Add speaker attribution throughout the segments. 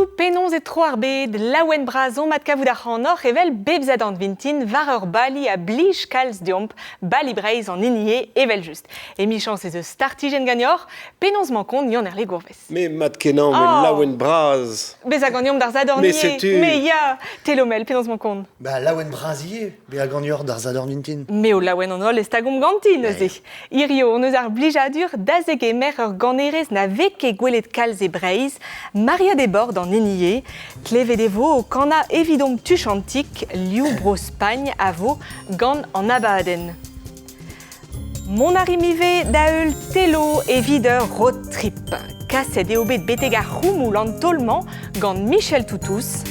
Speaker 1: Tudou, penaos e tro ar bed, laouen bras omp adkavout ac'hanoc'h evel bep zadorn vintin war ur bali a blij kalz deomp, bali Breizh an hini eo evel-just. Emichañs ez eus startijenn ganeoc'h, penaos 'mañ kont Yann-Herle Gourves.
Speaker 2: Me mat-kenañ, met
Speaker 1: Oh.
Speaker 2: laouen bras.
Speaker 1: Bezañ ganeomp d'ar sadorn
Speaker 2: Mais
Speaker 1: ivez.
Speaker 2: setu.
Speaker 1: Mais ya, Telomel, penaos 'mañ kont?
Speaker 3: Ba laouen bras ivez, bezañ ganeoc'h d'ar sadorn vintin.
Speaker 1: M'eo laouen an holl e stagomp ganti neuze. Hirio hon eus ar blijadur da zegemer ur ganerez na vez ket gwelet kalz e Breizh, Maria Desbordes an hini eo. Klevet e vo o kanañ evidomp tuchantik liv Bro-Spagn a vo gant an abadenn. Mont a rimp ivez da heul Telo evit ur road trip. Kaset eo bet betek ar c'houmoul an taol-mañ gant Michel Toutous.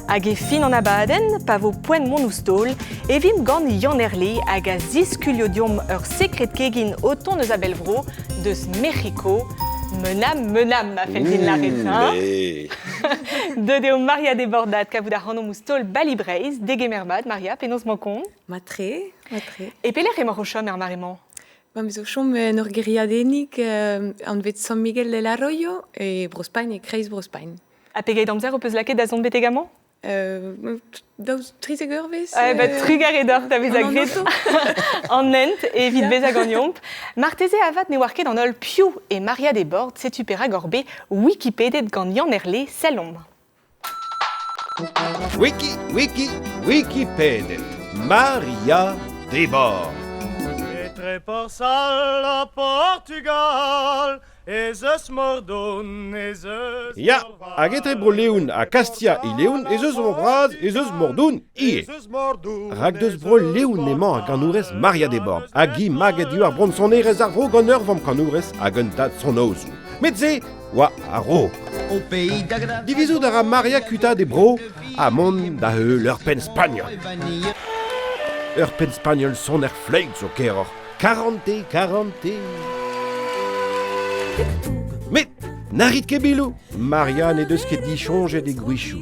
Speaker 1: Hag e fin an abadenn, pa vo poent mont ouzh taol, e vimp gant Yann Herle hag a ziskulio deomp ur sekred kegin o tont eus a bell-vro, deus Mec'hiko. Menam, menam, a fell din lâret. Hein? Deut eo Maria Desbordat kavout ac'hanomp ouzh taol Bali Breizh. Degemer mat, Maria, penaos 'mañ kont?
Speaker 4: Mat-tre, mat-tre.
Speaker 1: E pelec'h emaoc'h o chom er mare-mañ?
Speaker 4: Ma me zo chom en ur gêriadennig anvet San Miguel del Arroyo e Bro-Spagn, e-kreiz Bro-Spagn.
Speaker 1: Ha pegeit amzer ho peus lakaet da zont betek amañ?
Speaker 4: Daou 13 eurvezh.
Speaker 1: Ah, ba, trugarez deoc'h da vezañ graet an hent evit bezañ ganeomp. Marteze avat ne oar ket an holl piv e Maria Desbordes, setu perak hor be Wikipedet gant Yann Herle, sellomp.
Speaker 2: Wiki, wiki, Wikipedet. Maria Desbordes.
Speaker 5: Etre Porsal ha Portugal ez eus mordon, ez eus
Speaker 2: Ya, hag etre Bro-Leon ha Kastia e Leon ez eus mor bras, ez eus mordoun ivez. Rak deus Bro-Leon emañ ar ganourez Maria Desbordes, hag hi maget diwar bronsonerezh ar vro gant ur vamm kanourez hag un tad sonaozour. Met se oa a-raok. Divizout a ra Maria kuitaat e bro ha mont da heul ur penn spagnol. Ur penn spagnol soner fleüt zo keroc'h. Karante, karante. Met na rit ket biloù, Maria n'he deus ket disoñjet he gwrizioù.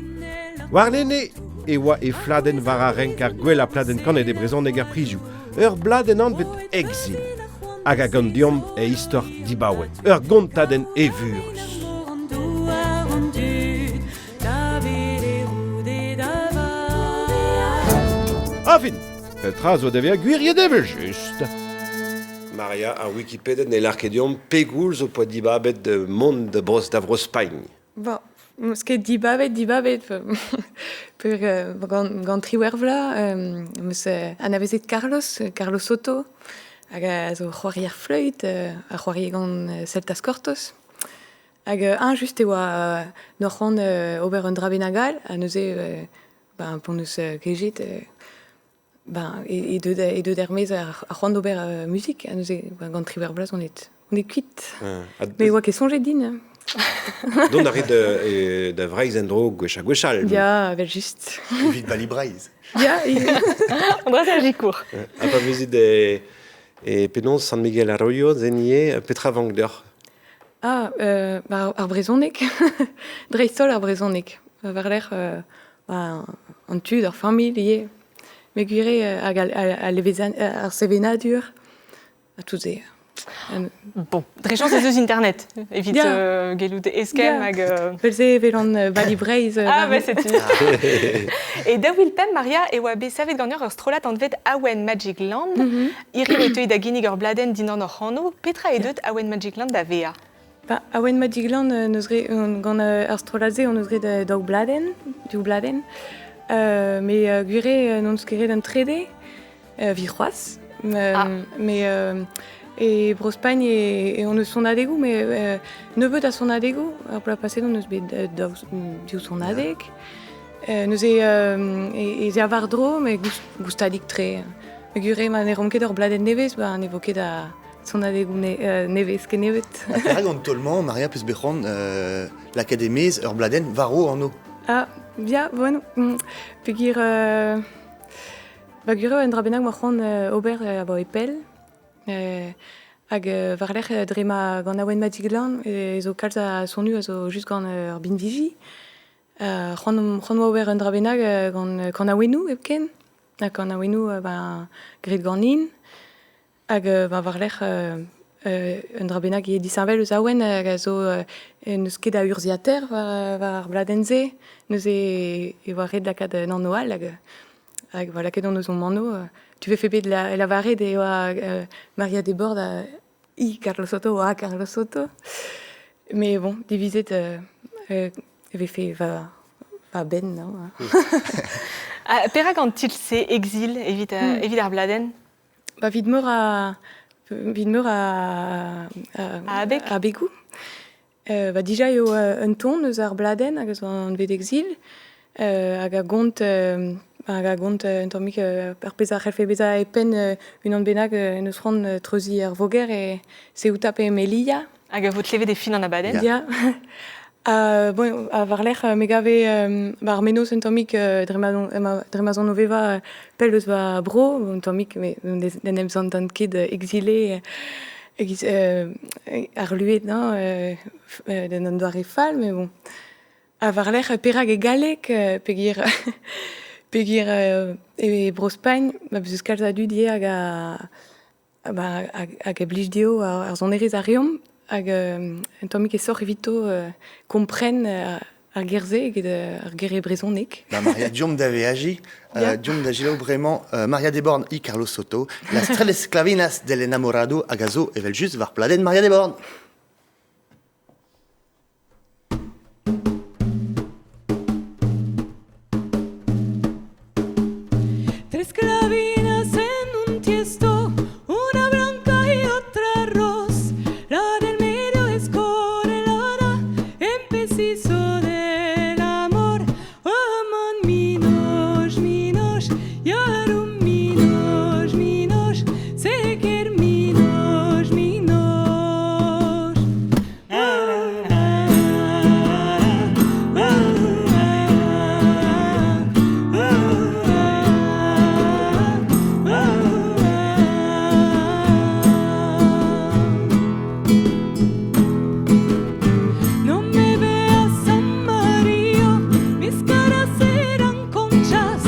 Speaker 2: Warlene e oa he fladenn war ar renk ar gwellañ pladenn kanet e brezhoneg er prizioù. Ur bladenn anvet Exil, hag a gant deomp e istor dibaoe. Ur gontadenn evurus. Añfin, petra zo da vezañ gwiriet evel-just. Maria, ar Wikipedia ne lâr ket deomp pegoulz ho poa dibabet mont da Vro-Spagn.
Speaker 4: Bon, 'meus ket dibabet, dibabet, peur gant, gant triwec'h vloaz, 'm eus anavezet Carlos, Carlos Soto, hag a zo c'hoarier fleüt, a c'hoarie gant Celtas Cortos. Hag eñ just e oa n'oa c'hoant ober un dra bennak all, ha neuze ben p'hon eus kejet ben e deut e deut er-maez ar c'hoant d'ober muzik, ha neuze ben gant triwec'h vloaz on aet on aet kuit. Mais e oa ket soñjet din.
Speaker 2: Dont a rit da Vreizh en-dro gwech ha gwechall.
Speaker 4: Ya, evel-just.
Speaker 3: Evit Bali Breizh.
Speaker 4: Ya,
Speaker 1: An dra-se a sikour.
Speaker 2: Ha pa vezit e, e penaos San Miguel Arroyo, Zenier, petra vank deoc'h?
Speaker 4: Ah, ba, ar brezhoneg, dreist-holl ar brezhoneg. War-lerc'h ba, an tud, ar familh ivez. Me gwir eo hag al levezan ar sevenadur ha tout se.
Speaker 1: Bon, dre chañs ez eus internet evit gellout eskemm hag...
Speaker 4: Vel-se e welan Bali Breizh.
Speaker 1: Ah, bah setu. E 2005, Maria, e oa bet savet ganeoc'h ur strollad anvet Awen Magic Land. Hiriv e teuit da ginnig ur bladenn dindan hoc'h anv. Petra eo deuet Awen Magic Land da vezañ?
Speaker 4: Ba, Awen Magic Land, neus graet, gant ar strollad-se, hon eus graet daou bladenn, div bladenn. Met gwir eo n'hon eus ket graet un trede evit c'hoazh. Mais e Bro-Spagn e, hon eus sonadegoù, met nebeut a sonadegoù. Ar bloaz paset hon eus bet daou, div sonadeg. Neuze ez ea war-dro, met goustadik-tre. Peogwir ma ne ran ket ur bladenn nevez, ba ne vo ket a sonadegoù nevez kennebeut.
Speaker 3: Ha perak an taol-mañ, Maria, peus bet c'hoant lakaat e-maez ur bladenn war ho anv?
Speaker 4: Ah, ya, bueno, peogwir ba gwir eo un dra bennak 'moa c'hoant ober abaoe pell. Hag war-lerc'h dre ma ganaouenn Madiglan e zo kalz a sonioù a zo just gant ur binviji. C'hoant c'hoant 'moa ober un dra bennak gant kanaouennoù hepken. Ha kanaouennoù ba graet ganin. Hag ba war-lerc'h Un dra bennak eo disheñvel eus awen hag a zo n'eus ket a urzhiataer war, war ar bladenn-se. Neuze e oa ret lakaat un anv all hag hag voilà, lakaet hon eus hon anv. Tu vefe bet la, lavaret e oa Maria Desbordes ha I Carlos Soto oa Carlos Soto. Mais bon, divizet e vefe va, va benn, non?
Speaker 1: Perak an titl-se Exil evit, evit ar bladenn?
Speaker 4: Ba, evit meur a evit meur a,
Speaker 1: a abeg
Speaker 4: abegoù. Ba, dija eo un ton eus ar bladenn hag eus an anvet Exil hag a gont hag a gont un tammig ar pezh a c'hellfe bezañ e penn unan bennak en deus c'hoant treuziñ ar voger e Ceuta pe Melilla.
Speaker 1: Hag a vo klevet e fin an abadenn.
Speaker 4: Ya. Bon, ha war-lerc'h me gave ba ar mennozh un tammig dre ma dre ma'z on o vevañ pell eus va bro, un tammig met n'en em santan ket exilé e-giz harluet non d'un doare fall mais bon. Ha war-lerc'h perak e galleg peogwir peogwir e Bro-Spagn ma 'z eus kalz a dud ivez hag a Ba hag a blij dezho ar sonerezh a reomp hag un tammig aesoc'h evito kompren ar ger-se eget ar ger e brezhoneg.
Speaker 3: Ba Maria, deomp da veajiñ, deomp da selaou bremañ Maria Desbordes y Carlos Soto, Las tres esclavinas del enamorado hag a zo evel-just war pladenn Maria Desbordes.
Speaker 4: Tres clavinas en un tiesto, una blanca y otra ros. La del medio es correlada en preciso del amor. Aman minos, minos, yarum minos, minos, seker minos, minos. No me veas amarillo, mis caras serán conchas.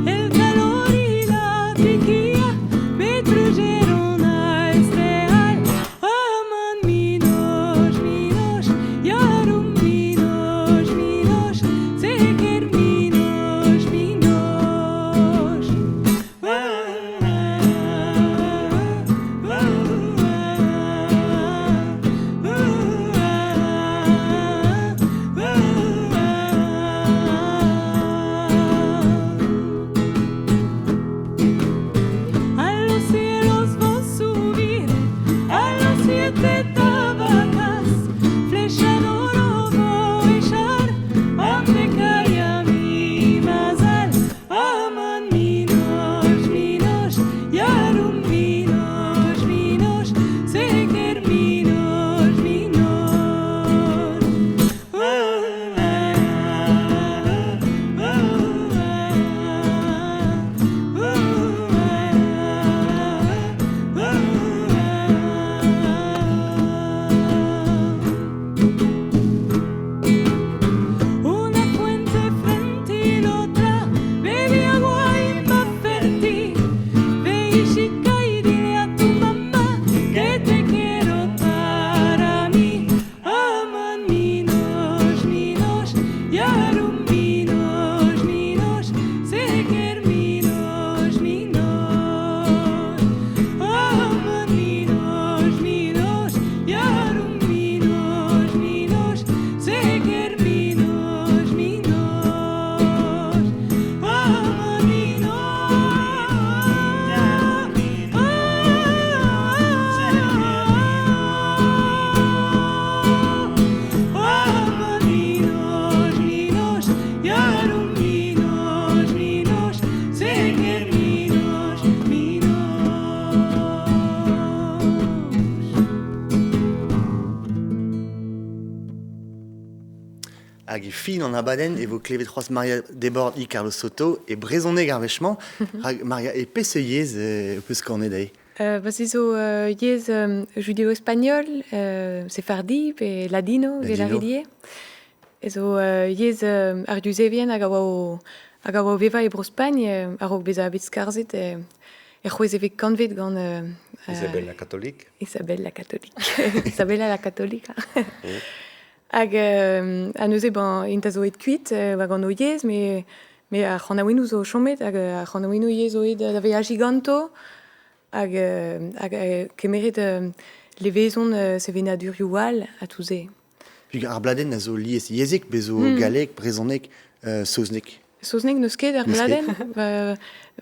Speaker 4: El calor y la piquía me trajeron a este al. Aman minos, minos, yarum minos, minos, seker minos, minos. A los cielos vos subir, a los siete tabacas, flecha d'oro vo echar, ande calla mi mazal, aman minos, minos, yarum minos, minos, seker minos, minos. Una fuente frente y la otra, bebe agua y más fértil. Ve y chica y dile a tu mamá que te quiero para mí. Aman minos, minos, yarum minos, minos, seker minos, minos. Aman minos, minos, yarum minos, minos, seker minos, minos. Aman minos, minos, yarum minos, minos, seker minos, minos.
Speaker 3: Hag e fin an abadenn e vo klevet c'hoazh Maria Desbordes y Carlos Soto e brezhoneg ar wech-mañ. Rak Maria, e peseurt yezh ho peus kanet dezhi?
Speaker 4: Ba se zo yezh judeo-spagnol, sefardi pe ladino evel ar
Speaker 3: Ladino.
Speaker 4: ivez. E zo yezh ar Yuzevien hag a oa o, hag a oa o vevañ e Bro-Spagn a-raok bezañ bet skarzhet er c'hwezhevek kantved gant
Speaker 6: Isabelle la Catholique.
Speaker 4: Isabelle la Catholique. Isabella la Catholique. Hag ha neuze ben int a zo aet kuit ba gant o yezh met met ar c'hanaouennoù zo chomet hag ar c'hanaouennoù ivez zo aet da veajiñ ganto hag hag kemeret levezon sevenadurioù all ha tout se.
Speaker 3: Peogwir ar bladenn a zo liesyezhek, bez zo galleg, brezhoneg, saozneg.
Speaker 4: Saozneg n'eus ket er bladenn.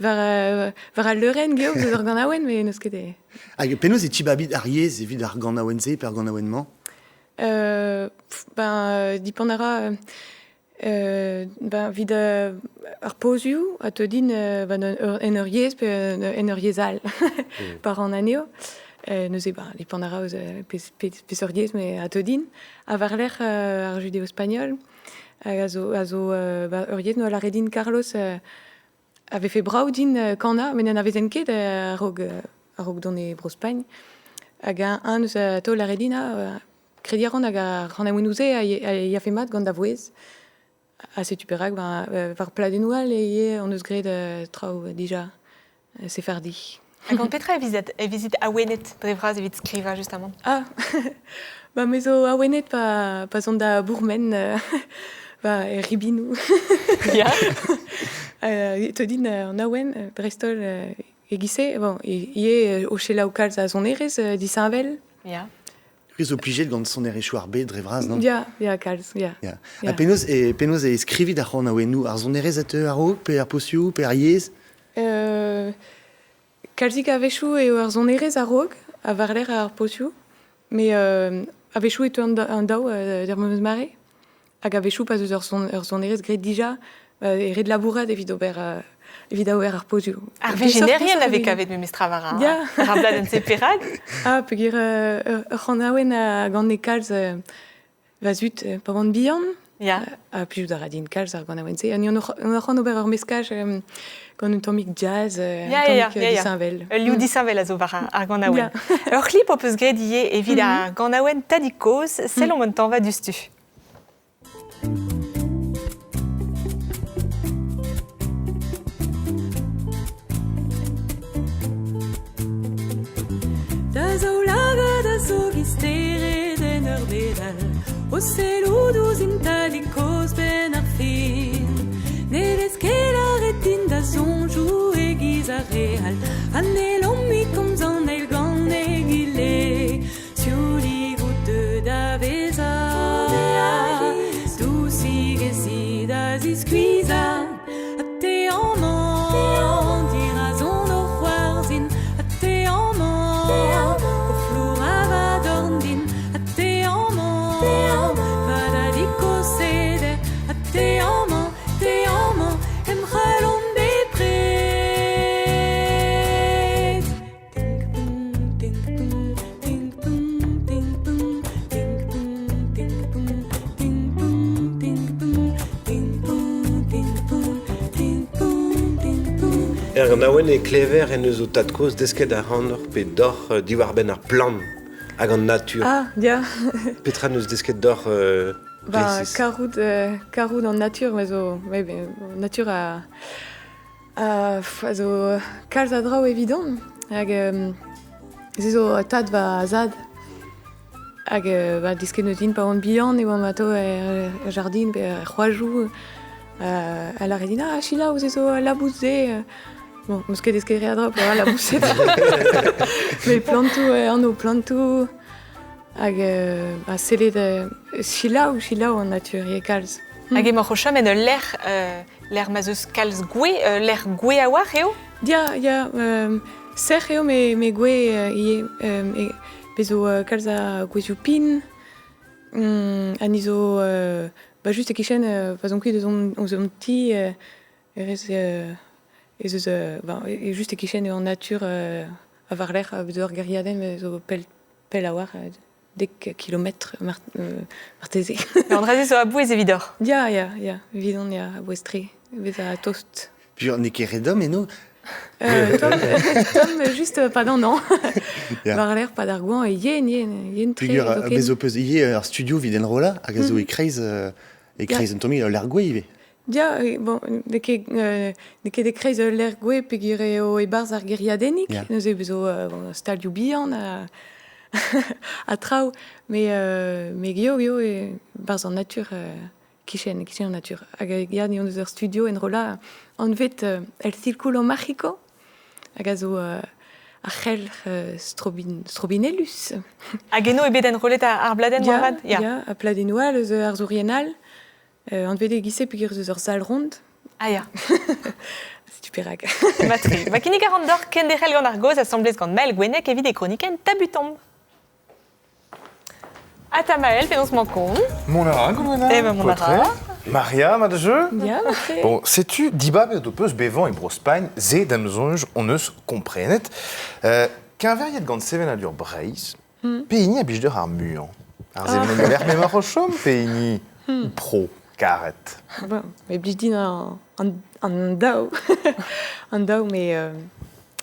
Speaker 4: War, war al leurenn geo eus ur ganaouenn, met n'eus ket e...
Speaker 3: Hag penaos e tibabit ar yezh evit ar ganaouenn-se pe ar ganaouenn-mañ?
Speaker 4: Ben, dipant a ra ben, evit ar pozioù a teu din ben, en ur yezh pe en ur yezh all par an anezho. Neuze, ben, dipant a ra eus peseurt yezh me a teu din. Ha war-lerc'h ar judeo-spagnol, hag a zo, a zo ba, ur yezh noa lâret din Carlos a vefe brav din kanañ, met n'anavezen ket a-raok a-raok dont e Bro-Spagn. Hag eñ eus atao lâret din, ah, krediñ a ran hag ar c'hanaouennoù-se a yafe mat gant da vouezh. Ha setu perak, ben, war pladennoù all ivez hon eus graet traoù dija sefardi.
Speaker 1: Ha gant petra e vizit, e vizit awenet dre vras evit skrivañ justamant?
Speaker 4: Ah, ba me zo awenet pa, pa zon da bourmen ba er ribinoù.
Speaker 1: Ya.
Speaker 4: E teu din an awen, dreist-holl e-giz-se, bon, ivez o selaou kalz a sonerezh disheñvel.
Speaker 1: Ya.
Speaker 3: C'hwi zo plijet gant sonerezhioù ar bed dre vras, non?
Speaker 4: Ya, ya, kalz, ya.
Speaker 3: Ya. Ha penaos e, penaos e skrivit ar c'hanaouennoù? Ar sonerezh a teu a-raok, pe ar pozioù, pe ar yezh?
Speaker 4: Kalzik a-wechoù eo ar sonerezh a-raok ha war-lerc'h ar pozioù. Met a-wechoù e teu an daou d'ar memes mare. Hag a-wechoù pa 'z eus ur sonerezh graet dija, e ret labourat evit ober evit ober ar pozioù.
Speaker 1: Ar vejenerien a vez kavet memestra war ar, ar bladenn-se perak?
Speaker 4: Ah, peogwir ur c'hanaouenn a gane kalz va zud pa oan bihan.
Speaker 1: Ya.
Speaker 4: Ha plijout a ra din kalz ar ganaouenn-se. Ha ni on oc'h ober ur meskaj gant un tammig jazz, un tammig disheñvel.
Speaker 1: Ul liv disheñvel a zo war ar ganaouenn. Ur c'hlip ho peus graet ivez evit ar ganaouenn Tadig kozh, sellomp un tañva diouzhtu.
Speaker 4: Da zaoulagad a zo gistered en ur bed all O sellout ouzhin tadig kozh 'benn ar fin Ne vez ket lâret din da soñjoù e-giz ar re all Ha n'hellomp mui komz an eil gant egile Sioulik out deuet da vezañ Dousik ez i da ziskuizhañ Ha te amañ dirazon o c'hoarzhin Ha te amañ o flourañ va dorn din Ha te amañ va dadig kozh seder Ha te amañ, te amañ em c'halon bepred.
Speaker 6: Er ganaouenn e klever en deus ho tad-kozh desket ac'hanoc'h pe deoc'h diwar-benn ar plant hag an natur.
Speaker 4: Ah, ya.
Speaker 6: Petra 'neus desket deoc'h
Speaker 4: Ba, karout, karout an natur, me zo, natur a, A zo kalz a draoù evidon hag se zo tad va zad hag ba diskennet din pa oan bihan e oamp atao er jardin pe er c'hoajoù a lâre din ah selaou se zo al labous-se. Bon, 'meus ket desket re a draoù peogwir al laboused met plantoù anv plantoù hag ba sellet selaou selaou an natur ivez kalz.
Speaker 1: Hag emaoc'h o chom en ul lec'h lec'h ma'z eus kalz gwez, lec'h gwez a-walc'h eo?
Speaker 4: Ya, ya, sec'h eo me gwez ivez. Bez zo kalz a gwezioù pin. Ha ni zo ba just e-kichen pa 'z omp kuit eus hon ti ez eus just e-kichen eo an natur ha war-lerc'h bez zo ur gêriadenn zo pell pell a-walc'h. Dek kilometr marteze.
Speaker 1: An dra-se zo a-bouez evidoc'h?
Speaker 4: Ya, ya, ya, evidon ya, a-bouez-tre, bezañ tost.
Speaker 3: Puis n'eo ket re domm eno?
Speaker 4: Tomm, tomm just pas d'an hañv. War-lerc'h pas d'ar goañv, yen, yen, yen-tre.
Speaker 3: Peogwir bez' ho peus ivez ur studio evit enrollañ hag a zo e-kreiz e-kreiz un tammig ul lec'h gouez ivez.
Speaker 4: Ya, bon, n'eo ket, n'eo ket e-kreiz ul lec'h gouez peogwir eo e-barzh ar gêriadennig. Neuze e vezo bon, stalioù bihan ha, ha traoù. Mais, mais geo, geo, e-barzh an natur, kichen, kichen an natur. Hag ya, ni hon eus ur studio enrollañ anvet El Círculo Mágico, hag a zo ar c'helc'h strobin, strobinellus.
Speaker 1: Hag eno eo bet enrollet ar bladenn moarvat?
Speaker 4: Ya, ya, ha pladennoù all eus arzourien all. Anvet eo e-giz-se peogwir ez eus ur sal ront.
Speaker 1: Ah ya.
Speaker 4: Setu perak.
Speaker 1: Mat-tre. Ma kinnig a ran deoc'h kenderc'hel gant ar gaoz asambles gant Mael Gwenneg evit e kronikenn Tabutomp. Ha ta Mael, penaos 'mañ kont?
Speaker 7: Mont a ra, Goulwena.
Speaker 1: Eh ben, mont a ra.
Speaker 7: Maria, ma da jeu
Speaker 4: Ya, mat-tre.
Speaker 7: Bon, setu dibabet ho peus bevañ e Bro-Spagn, se da'm soñj hon eus komprenet. Keñveriet gant sevenadur Breizh, Pehini a blij deoc'h ar muiañ? Ar sevenadur lec'h m'emaoc'h o chom pe hini pro karet?
Speaker 4: Bon, me blij din an, an, an daou. An daou, mais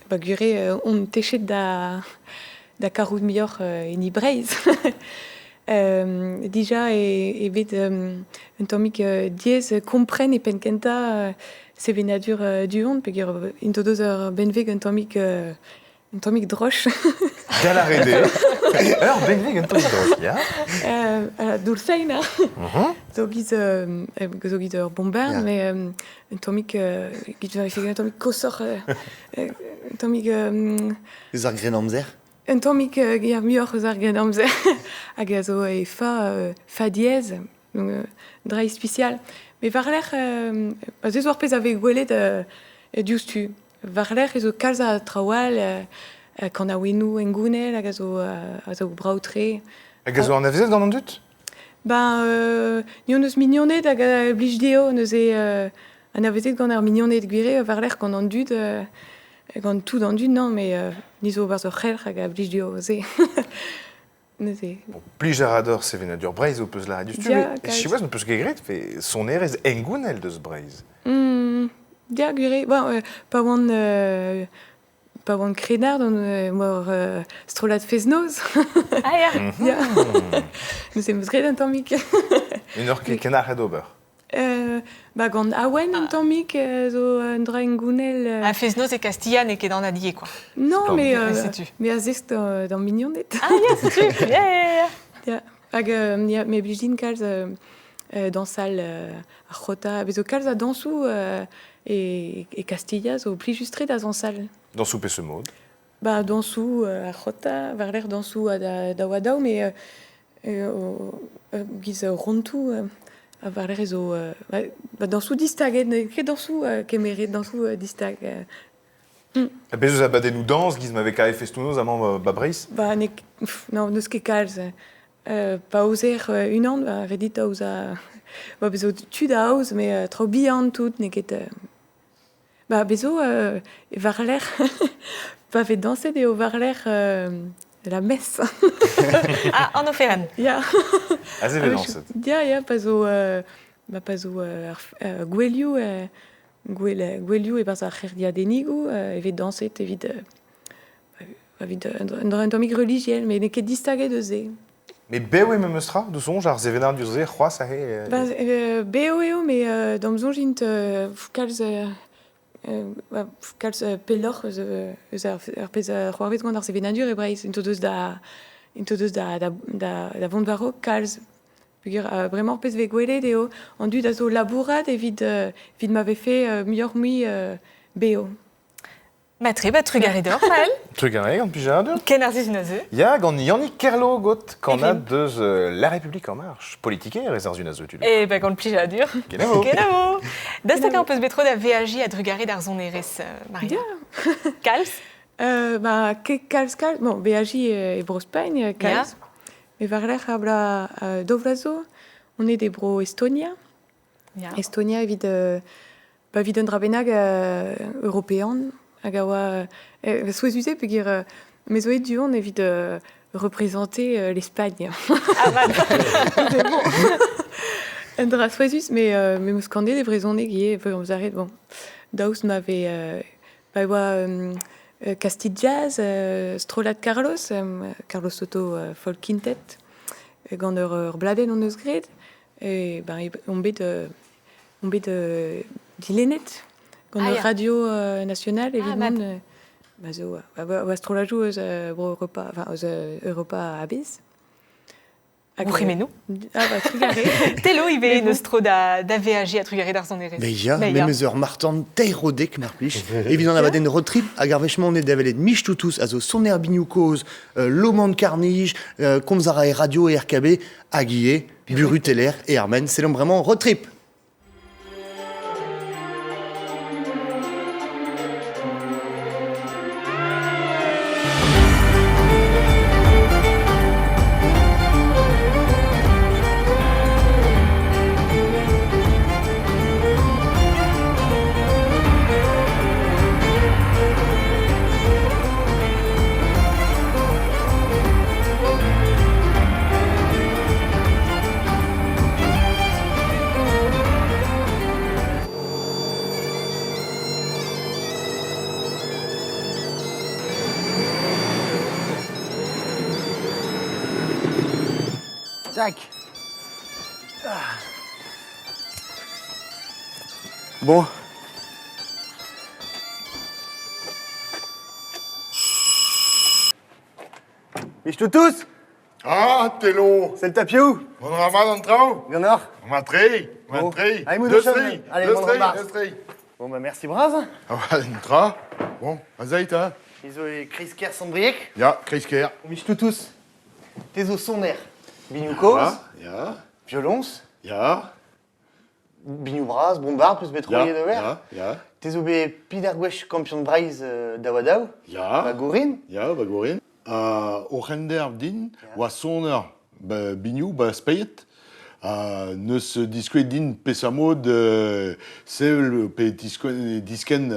Speaker 4: ba gwir eo on techet da, da karout muioc'h hini Breizh. Dija e, e bet un tammig diaes kompren e penn-kentañ sevenadur du-hont peogwir int o deus ur benveg un tammig Un tammig droch.
Speaker 7: Da lâret eo. Ur benveg un tammig droch, ya.
Speaker 4: Dulceina. Zo giz, zo giz ur bombard, mais un tammig, giz un tammig koshoc'h, un tammig...
Speaker 3: Eus ar Grennamzer?
Speaker 4: Un tammig, ya, muioc'h eus ar Grennamzer. Hag a zo e fa, fa diaes, donc dra ispisial. Mais war-lerc'h, pa zo ar pezh a vez gwelet diouzhtu. War-lerc'h ez eus kalz a traoù all, kanaouennoù hengounel hag a zo brav-tre.
Speaker 7: Hag a zo anavezet gant an dud?
Speaker 4: Ben, ni hon eus mignoned hag a blij dezho neuze anavezet gant ar mignoned gwir eo war-lerc'h gant an dud, gant tout an dud non, mais ni zo barzh ur c'helc'h hag a blij dezho se. Neuze.
Speaker 7: Bon, plij a ra deoc'h sevenadur Breizh ho peus lâret diouzhtu,
Speaker 4: Ya,
Speaker 7: met
Speaker 4: kalz.
Speaker 7: siwazh n'ho peus ket graet fe sonerezh hengounel deus Breizh.
Speaker 4: Ya, gwir eo. Bon, pa oan pa oan krennard, on oa ur strollad fest-noz.
Speaker 1: Ah ya.
Speaker 4: Ya. Neuze 'm eus graet un tammig.
Speaker 7: Mais n'oc'h ket kenarc'het ober.
Speaker 4: Ba gant Awen un tammig zo un dra hengounel.
Speaker 1: Ha fest-noz e Kastilha n'eo ket anat ivez, quoi.
Speaker 4: Non, mais
Speaker 1: setu.
Speaker 4: mais a zesk d'am mignoned.
Speaker 1: Ah ya, setu. Ya, ya, ya.
Speaker 4: Ya. Hag ya, me blij din kalz dañsal ar c'hota. Bez zo kalz a dañsoù e, e Kastilha zo plijus-tre da zañsal.
Speaker 7: Dañsoù peseurt mod?
Speaker 4: Ba dañsoù ar c'hota, war-lerc'h dañsoù daou ha daou, mais giz rontoù ha war-lerc'h zo ba dañsoù distaget, n'eo ket dañsoù kemeret, dañsoù distag.
Speaker 7: Ha bez eus abadennoù dañs giz ma vez kavet festoù-noz amañ ba Breizh?
Speaker 4: Ba n'eo non, n'eus ket kalz. Pa aozer unan, ba ret dit aozañ. Ba bez zo tu da aoz, mais traoù bihan tout, n'eo ket. Ba bez zo war-lerc'h pa vez dañset eo war-lerc'h la messe.
Speaker 1: Ah, an oferenn.
Speaker 4: Ya.
Speaker 7: Aze vez dañset.
Speaker 4: Ya, ya, pa zo ba pa zo ar gouelioù gouel gouelioù e-barzh ar c'hêriadennigoù e vez dañset evit evit un tammig relijiel, met n'eo ket distaget eus se.
Speaker 7: Mais bev eo memes tra, d'ho soñj, ar sevenadur-se c'hoazh aze?
Speaker 4: Ba, bev eo, mais d'am soñj int kalz kalz pelloc'h eus, eus ar, ar pezh a c'hoarvez gant ar sevenadur e Breizh. Int o deus da, int o deus da, da, da, da vont war-raok kalz. Peogwir bremañ ar pezh vez gwelet eo an dud a zo labourat evit, evit ma vefe muioc'h-mui bev.
Speaker 1: Matre, ba trugarez deoc'h, Maël.
Speaker 7: Trugarez gant plijadur.
Speaker 1: Ken ar sizhun a zeu.
Speaker 7: Ya, gant Yannick Kerlogot, kannad deus La République En Marche, politiker ez ar zun a zeu, tu
Speaker 1: Eh ben gant plijadur.
Speaker 7: Kenavo.
Speaker 1: Kenavo. Daoust hag peus bet tro da veajiñ a-drugarez d'ar sonerezh, Maria? Kalz?
Speaker 4: Ba, ket kalz kalz. Bon, beajiñ e Bro-Spagn, kalz. Mais war-lerc'h ar bloaz daou vloaz zo, on est e Bro Estonia. Estonia evit ba evit un dra bennak european hag a oa souezhus eo peogwir me zo aet du-hont evit représenter l'Espagne.
Speaker 1: Ah vat.
Speaker 4: Bon. Un dra souezhus, mais me 'm eus kanet e brezhoneg ivez, peogwir am eus bon, daoust ma vez pa e oa Castille Jazz, strollad Carlos, Carlos Soto Folk Quintet, gant ur bladenn hon eus graet. E ben, on bet on bet dilennet gant
Speaker 1: Ah,
Speaker 4: ur
Speaker 1: ya.
Speaker 4: radio national evit
Speaker 1: Ah, mat.
Speaker 4: mont ba zo oa strolladoù eus bro Europa, enfin eus Europa a-bezh. Hag,
Speaker 1: Gourc'hemennoù.
Speaker 4: Ah bah trugarez.
Speaker 1: Telo ivez neus tro da, da veajiñ a trugarez d'ar sonerezh.
Speaker 3: Ben ya,
Speaker 1: Ben ya.
Speaker 3: memes ur martan teirodek mar plij. Evit an abadenn road trip hag ar wech-mañ on eo da welet Mich Toutous a zo soner biniou kozh, Loman Karnij, komz a ra e radio e RKB, hag ivez Buru Teller e Armen. Selomp bremañ road trip. Tac. Ah. Bon. Mich tous.
Speaker 8: Ah, Tello.
Speaker 3: C'est le tapiou.
Speaker 8: On va dans le train.
Speaker 3: Ganeoc'h.
Speaker 8: On va très, on va
Speaker 3: Bon.
Speaker 8: très.
Speaker 3: Allez,
Speaker 8: Deux
Speaker 3: Moudou,
Speaker 8: tri,
Speaker 3: allez,
Speaker 8: deux
Speaker 3: bon
Speaker 8: tri,
Speaker 3: repas.
Speaker 8: deux tri.
Speaker 3: Bon bah merci bras.
Speaker 8: Ah, ouais, une tra. Bon, azeit, hein.
Speaker 3: Izo e Chris Sandriek.
Speaker 8: Ya, Chris Kerr.
Speaker 3: Mich tous. Te zo soner. Biniou kozh,
Speaker 8: Ah, ya,
Speaker 3: violons,
Speaker 8: ya,
Speaker 3: biniou bras, bombard, plus
Speaker 8: ya,
Speaker 3: betroye de ver.
Speaker 8: ya, ya,
Speaker 3: Te zo bet Pider gwech kampion Breizh daouadaou,
Speaker 8: ya,
Speaker 3: ba Gourin.
Speaker 8: ya, ba Gourin. O render din, oa soner ba biniou, ba speiet. Neus diskouet din pesamod sevel pe disken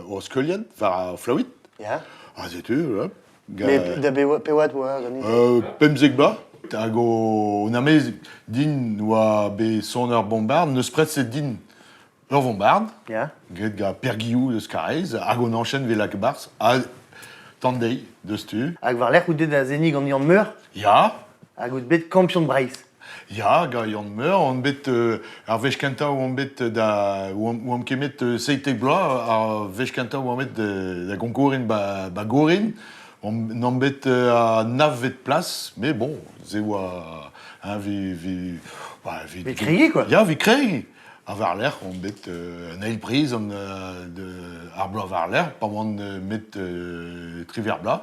Speaker 8: o skeuliad, war ar flaouit.
Speaker 3: Ya.
Speaker 8: Ah, setu, hop. Ga-
Speaker 3: Mais da pewat oa ganit.
Speaker 8: Pemzek ba. Hag o namez din oa be soner bombard, neus preset din ur bombard,
Speaker 3: Ya.
Speaker 8: graet ga Perguillou deus Karaez, hag on enchaîne ve lak barz, ha tandei deus tu.
Speaker 3: Hag war lec'h out bet da zeni gant Yann Meur,
Speaker 8: Ya,
Speaker 3: hag out bet kampion Breizh.
Speaker 8: ya, ga Yann Meur, on bet ar wech kentañ oan bet da oan kemet seitek bloaz, ar wech kentañ oan bet da gonkourin ba Gourin, on n'an bet a navvet plas, mais bon, ze oa hein, vi, vi, bah, vi,
Speaker 3: Vi kregi, quoi.
Speaker 8: Ya, vi kregi. Ha war-lerc'h, on bet an eil priz an de, ar bloaz war-lerc'h, pa oan met triver bloaz.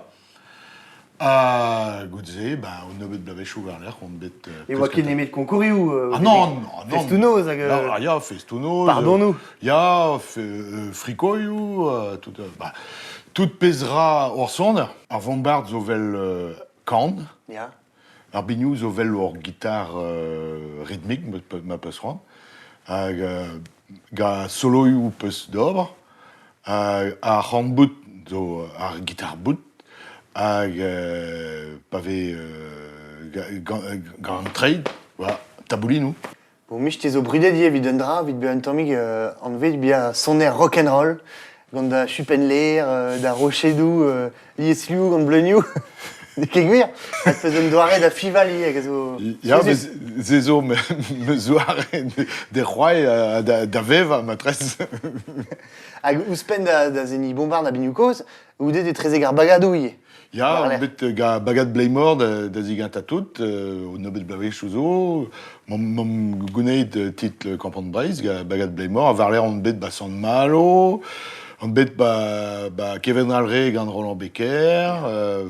Speaker 8: Ha goude-se, ben, on nebeut bloavezhioù war-lerc'h, on bet...
Speaker 3: E oa ket nemet konkourioù.
Speaker 8: Ah non, non, non.
Speaker 3: Festoù-noz hag...
Speaker 8: Ah, ya, festoù-noz.
Speaker 3: Pardon-nous.
Speaker 8: Ya, frikoioù, tout, bah, tout pezra hor soner. Ar vombard zo vel kan,
Speaker 3: Ya.
Speaker 8: ar biniou zo vel hor gitar rythmique, ma peus c'hoant. Hag ga soloioù peus d'ober. Hag ar c'horn-bout zo ar gitar-bout. Hag pa vez gant an treid, voilà, taboulinoù.
Speaker 3: Bon, mich te zo brudet ivez evit un dra, evit bezañ un tammig anvet bezañ soner rock'n'roll, gant da chupenn-lêr, da rochedoù, liesliv gant bleunioù. N'eo ket gwir, ha peus un doare da fival ivez hag a zo...
Speaker 8: Ya, ze zo me zoare de c'hoari da vevañ matrez.
Speaker 3: Hag ouzhpenn da zeni bombard ha binioù kozh, goude etrezek ar bagadoù ivez.
Speaker 8: Ya,
Speaker 3: War-lerc'h.
Speaker 8: bet ga bagad Bleimor da zigentañ tout, o nebeut bloavezhioù zo, m'am gouneit titl Kampion Breizh ga bagad Bleimor, ha war-lerc'h on bet ba Sant-Malo, on bet ba Kevin Alre gant Roland Becker,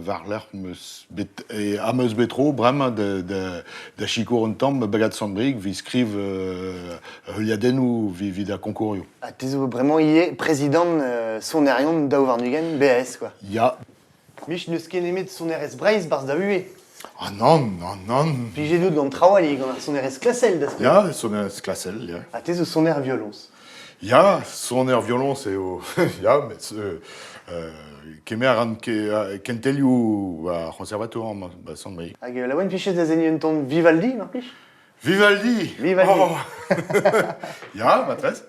Speaker 8: war-lerc'h meus bet, e, ha meus bet tro bremañ da sikour un tamm bagad Sant-Brieg vi skriv heuliadennoù vi da konkourioù.
Speaker 3: Ha te zo bremañ ivez prezidant sonerion daou warn-ugent BAS, quoi.
Speaker 8: Ya.
Speaker 3: Mich n'eus ket nemet sonerezh Breizh barzh da vuhez.
Speaker 8: Ah nann, nann, nann.
Speaker 3: Plijet out gant traoù all gant ar sonerezh klasel da skouer.
Speaker 8: Ya, sonerezh klasel, ya.
Speaker 3: Ha te zo soner violoñs.
Speaker 8: Ya, soner violoñs eo. Ya, met kemer an kentelioù ar c'honservatour amañ, ba Sant-Brieg.
Speaker 3: Hag laouen fichet da zeniñ un tamm Vivaldi, mar plij?
Speaker 8: Vivaldi!
Speaker 3: Vivaldi.
Speaker 8: Oh. Ya, matrez.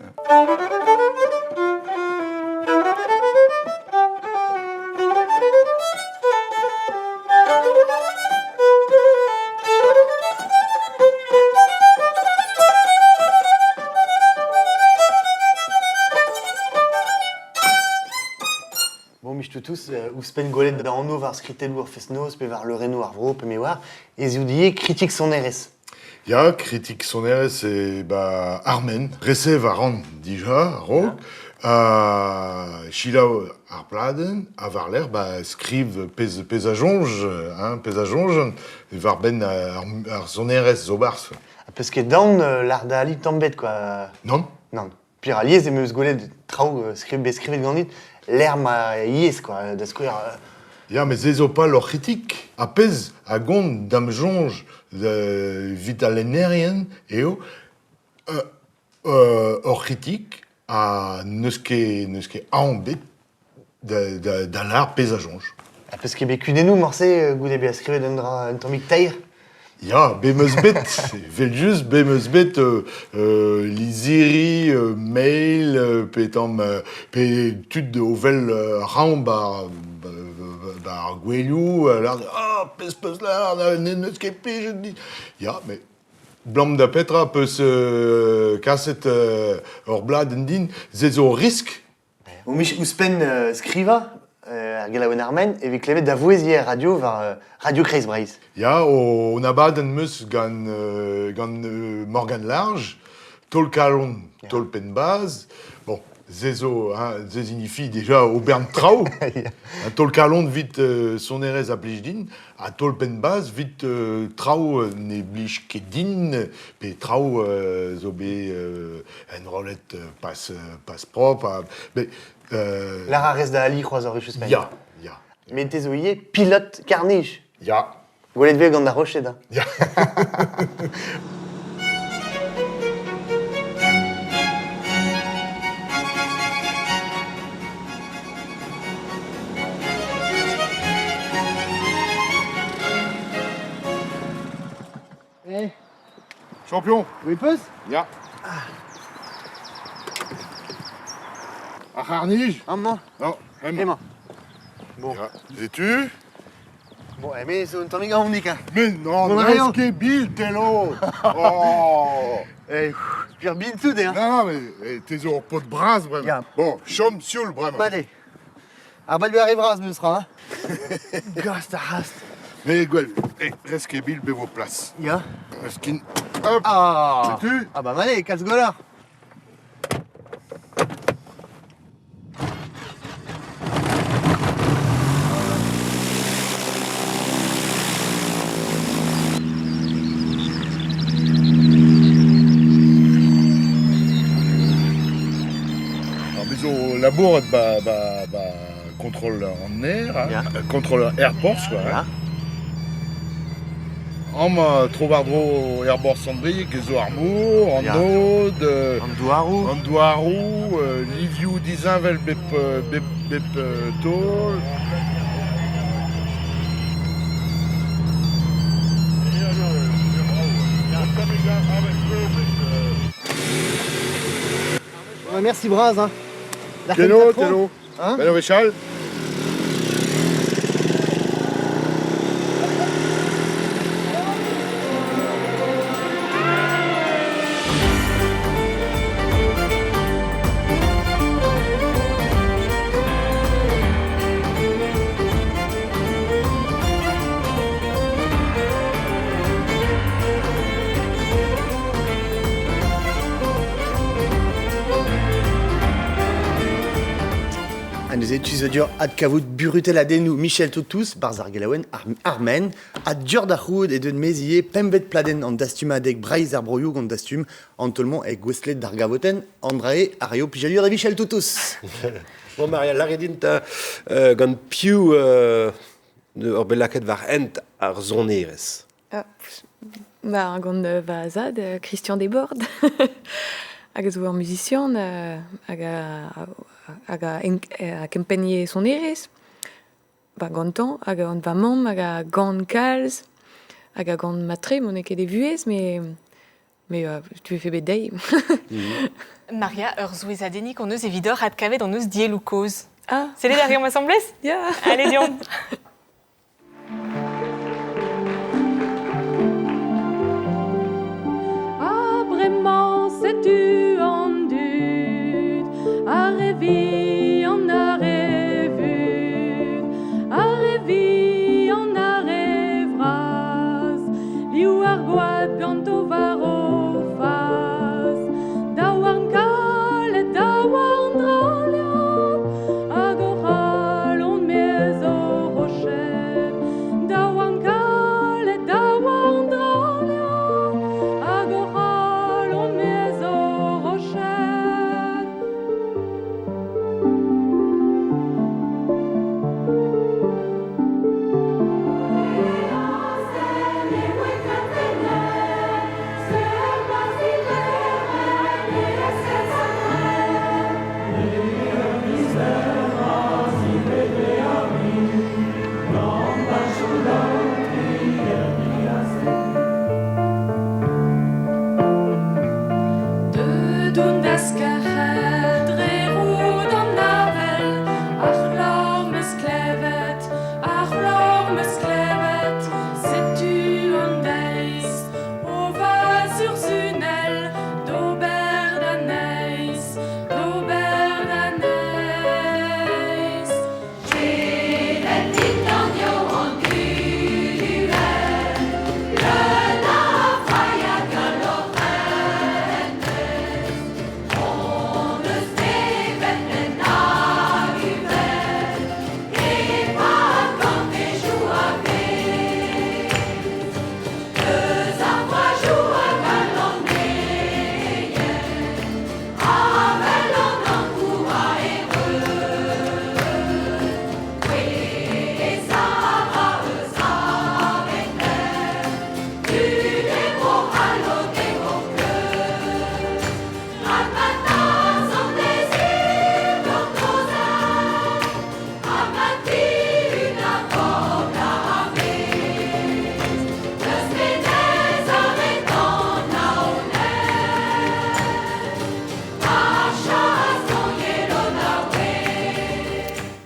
Speaker 3: Bon, mich tous, ouzhpenn gwelet da anv war skritelloù ar fest-noz pe war leurennoù ar vro pe me oar, ez eo die kritik sonerezh.
Speaker 8: Ya, kritik sonerezh e ba Armen. Resev a ran dija a-raok. Ha selaou ar pladenn ha war-lerc'h ba skriv pezh, pezh a soñj, hein, pezh a soñjan war-benn ar, ar sonerezh zo 'barzh.
Speaker 3: Ha peus ket daon lâr da ali tamm bet quoi.
Speaker 8: Nann.
Speaker 3: Nann. Pire alies em eus gwelet traoù bet skrivet ganit lec'h ma yezh quoi, da skouer.
Speaker 8: Ya, met se zo pal hor c'hritik. Ar pezh a gont da'm soñj evit al lennerien eo hor c'hritik ha n'eus ket n'eus ket aon bet da, da, da lâr pezh a soñj.
Speaker 3: Ha peus ket bet kudennoù morse goude bezañ skrivet un dra un tammig teir?
Speaker 8: Ya, bet 'm eus bet, evel-just, bet 'm eus bet lizhiri, mail, pe tamm, pe tud o wel raomp ar, ar gouelioù, lâr ah, pezh peus lâr, n'eus ket plijet dit. Ya, met 'blam da petra 'peus kaset ur bladenn din, se zo risk.
Speaker 3: Ouzhpenn skrivañ ar gelaouenn Armen e vez klevet da vouezh ivez er radio war Radio Kreiz Breizh.
Speaker 8: Ya, on abadenn 'm eus gant, gant Morgan Large, taol kalon, taol penn-bazh. Bon, se zo, hein, se signifie déjà o bern traoù. Un taol kalon 'vit sonerezh a blij din, ha taol penn-bazh 'vit traoù ne blij ket din, pe traoù zo bet enrollet pas, pas propre. Ha, mais,
Speaker 3: Lar a rez da ali c'hoazh ur wech ouzhpenn.
Speaker 8: Ya, ya.
Speaker 3: Met te zo ivez pilote karr-nij.
Speaker 8: Ya.
Speaker 3: Gwelet 'vez gant ar roched. Hein.
Speaker 8: Ya.
Speaker 3: Eh.
Speaker 8: Champion.
Speaker 3: Oui, peus
Speaker 8: Ya. Ar c'harr-nij
Speaker 3: Amañ.
Speaker 8: Non, hemañ.
Speaker 3: Hemañ. Bon.
Speaker 8: Ya. Setu.
Speaker 3: Bon, eh, mais zo un tammig aonik, hein.
Speaker 8: Mais non,
Speaker 3: Bon,
Speaker 8: n'eus
Speaker 3: rien.
Speaker 8: ket bil, Telo Oh
Speaker 3: Eh, pire bin tout, hein.
Speaker 8: Non, non, mais eh, te zo ur paotr bras bremañ.
Speaker 3: Ya.
Speaker 8: Bon, chom sioul bremañ.
Speaker 3: Allez. Ar bal ar vras meus ra, hein. Gast ar c'hast.
Speaker 8: Mais gwell, eh, rez ket bil bevo plas.
Speaker 3: Ya.
Speaker 8: Eus kin. Hop
Speaker 3: Ah
Speaker 8: Setu
Speaker 3: Ah bah allez, kalz gwelloc'h.
Speaker 8: Alors, me zo labourat ba, ba, ba contrôle an aer, hein,
Speaker 3: Ya.
Speaker 8: contrôle airports, quoi.
Speaker 3: Ya.
Speaker 8: Hein. Amañ tro-war-dro airport Sant-Brieg zo ar mor, an
Speaker 3: Ya.
Speaker 8: aod,
Speaker 3: An douaroù.
Speaker 8: an douaroù, livioù disheñvel bep, bep, bep taol.
Speaker 3: Ouais, merci bras, hein. La
Speaker 8: Keno, keno.
Speaker 3: Hein?
Speaker 8: Ben wechall.
Speaker 3: Ha neuze tu zo dur adkavout burutelladennoù Michel Toutous, barzh ar gelaouenn ar Armen, ha dur da c'hoût e deut maez ivez pempvet pladenn an dastumadeg Breizh ar broioù gant dastum an taol-mañ e gouestlet d'ar gavotenn André Ario Plijadur da Michel Toutous.
Speaker 6: Bon Maria, lâret din 'ta gant piv ur bet lakaet war hent ar sonerezh?
Speaker 4: Ba, gant va zad, Christian Desbordes, hag a zo ur musician hag a, hag a, a kempennie sonerezh. Ba, gantañ, hag gant va mamm, hag a gan kalz, hag a gan mat-tre, m'on ket e vuhez, mais mais tu vefe bet dezhi.
Speaker 1: Maria, ur souezhadennig hon eus evidoc'h adkavet hon eus dielloù kozh.
Speaker 4: Ah.
Speaker 1: Sellet a reomp asambles?
Speaker 4: Ya.
Speaker 1: Allez, deomp.
Speaker 4: Ha bremañ setu an dud, ar re vihan, ar re vut.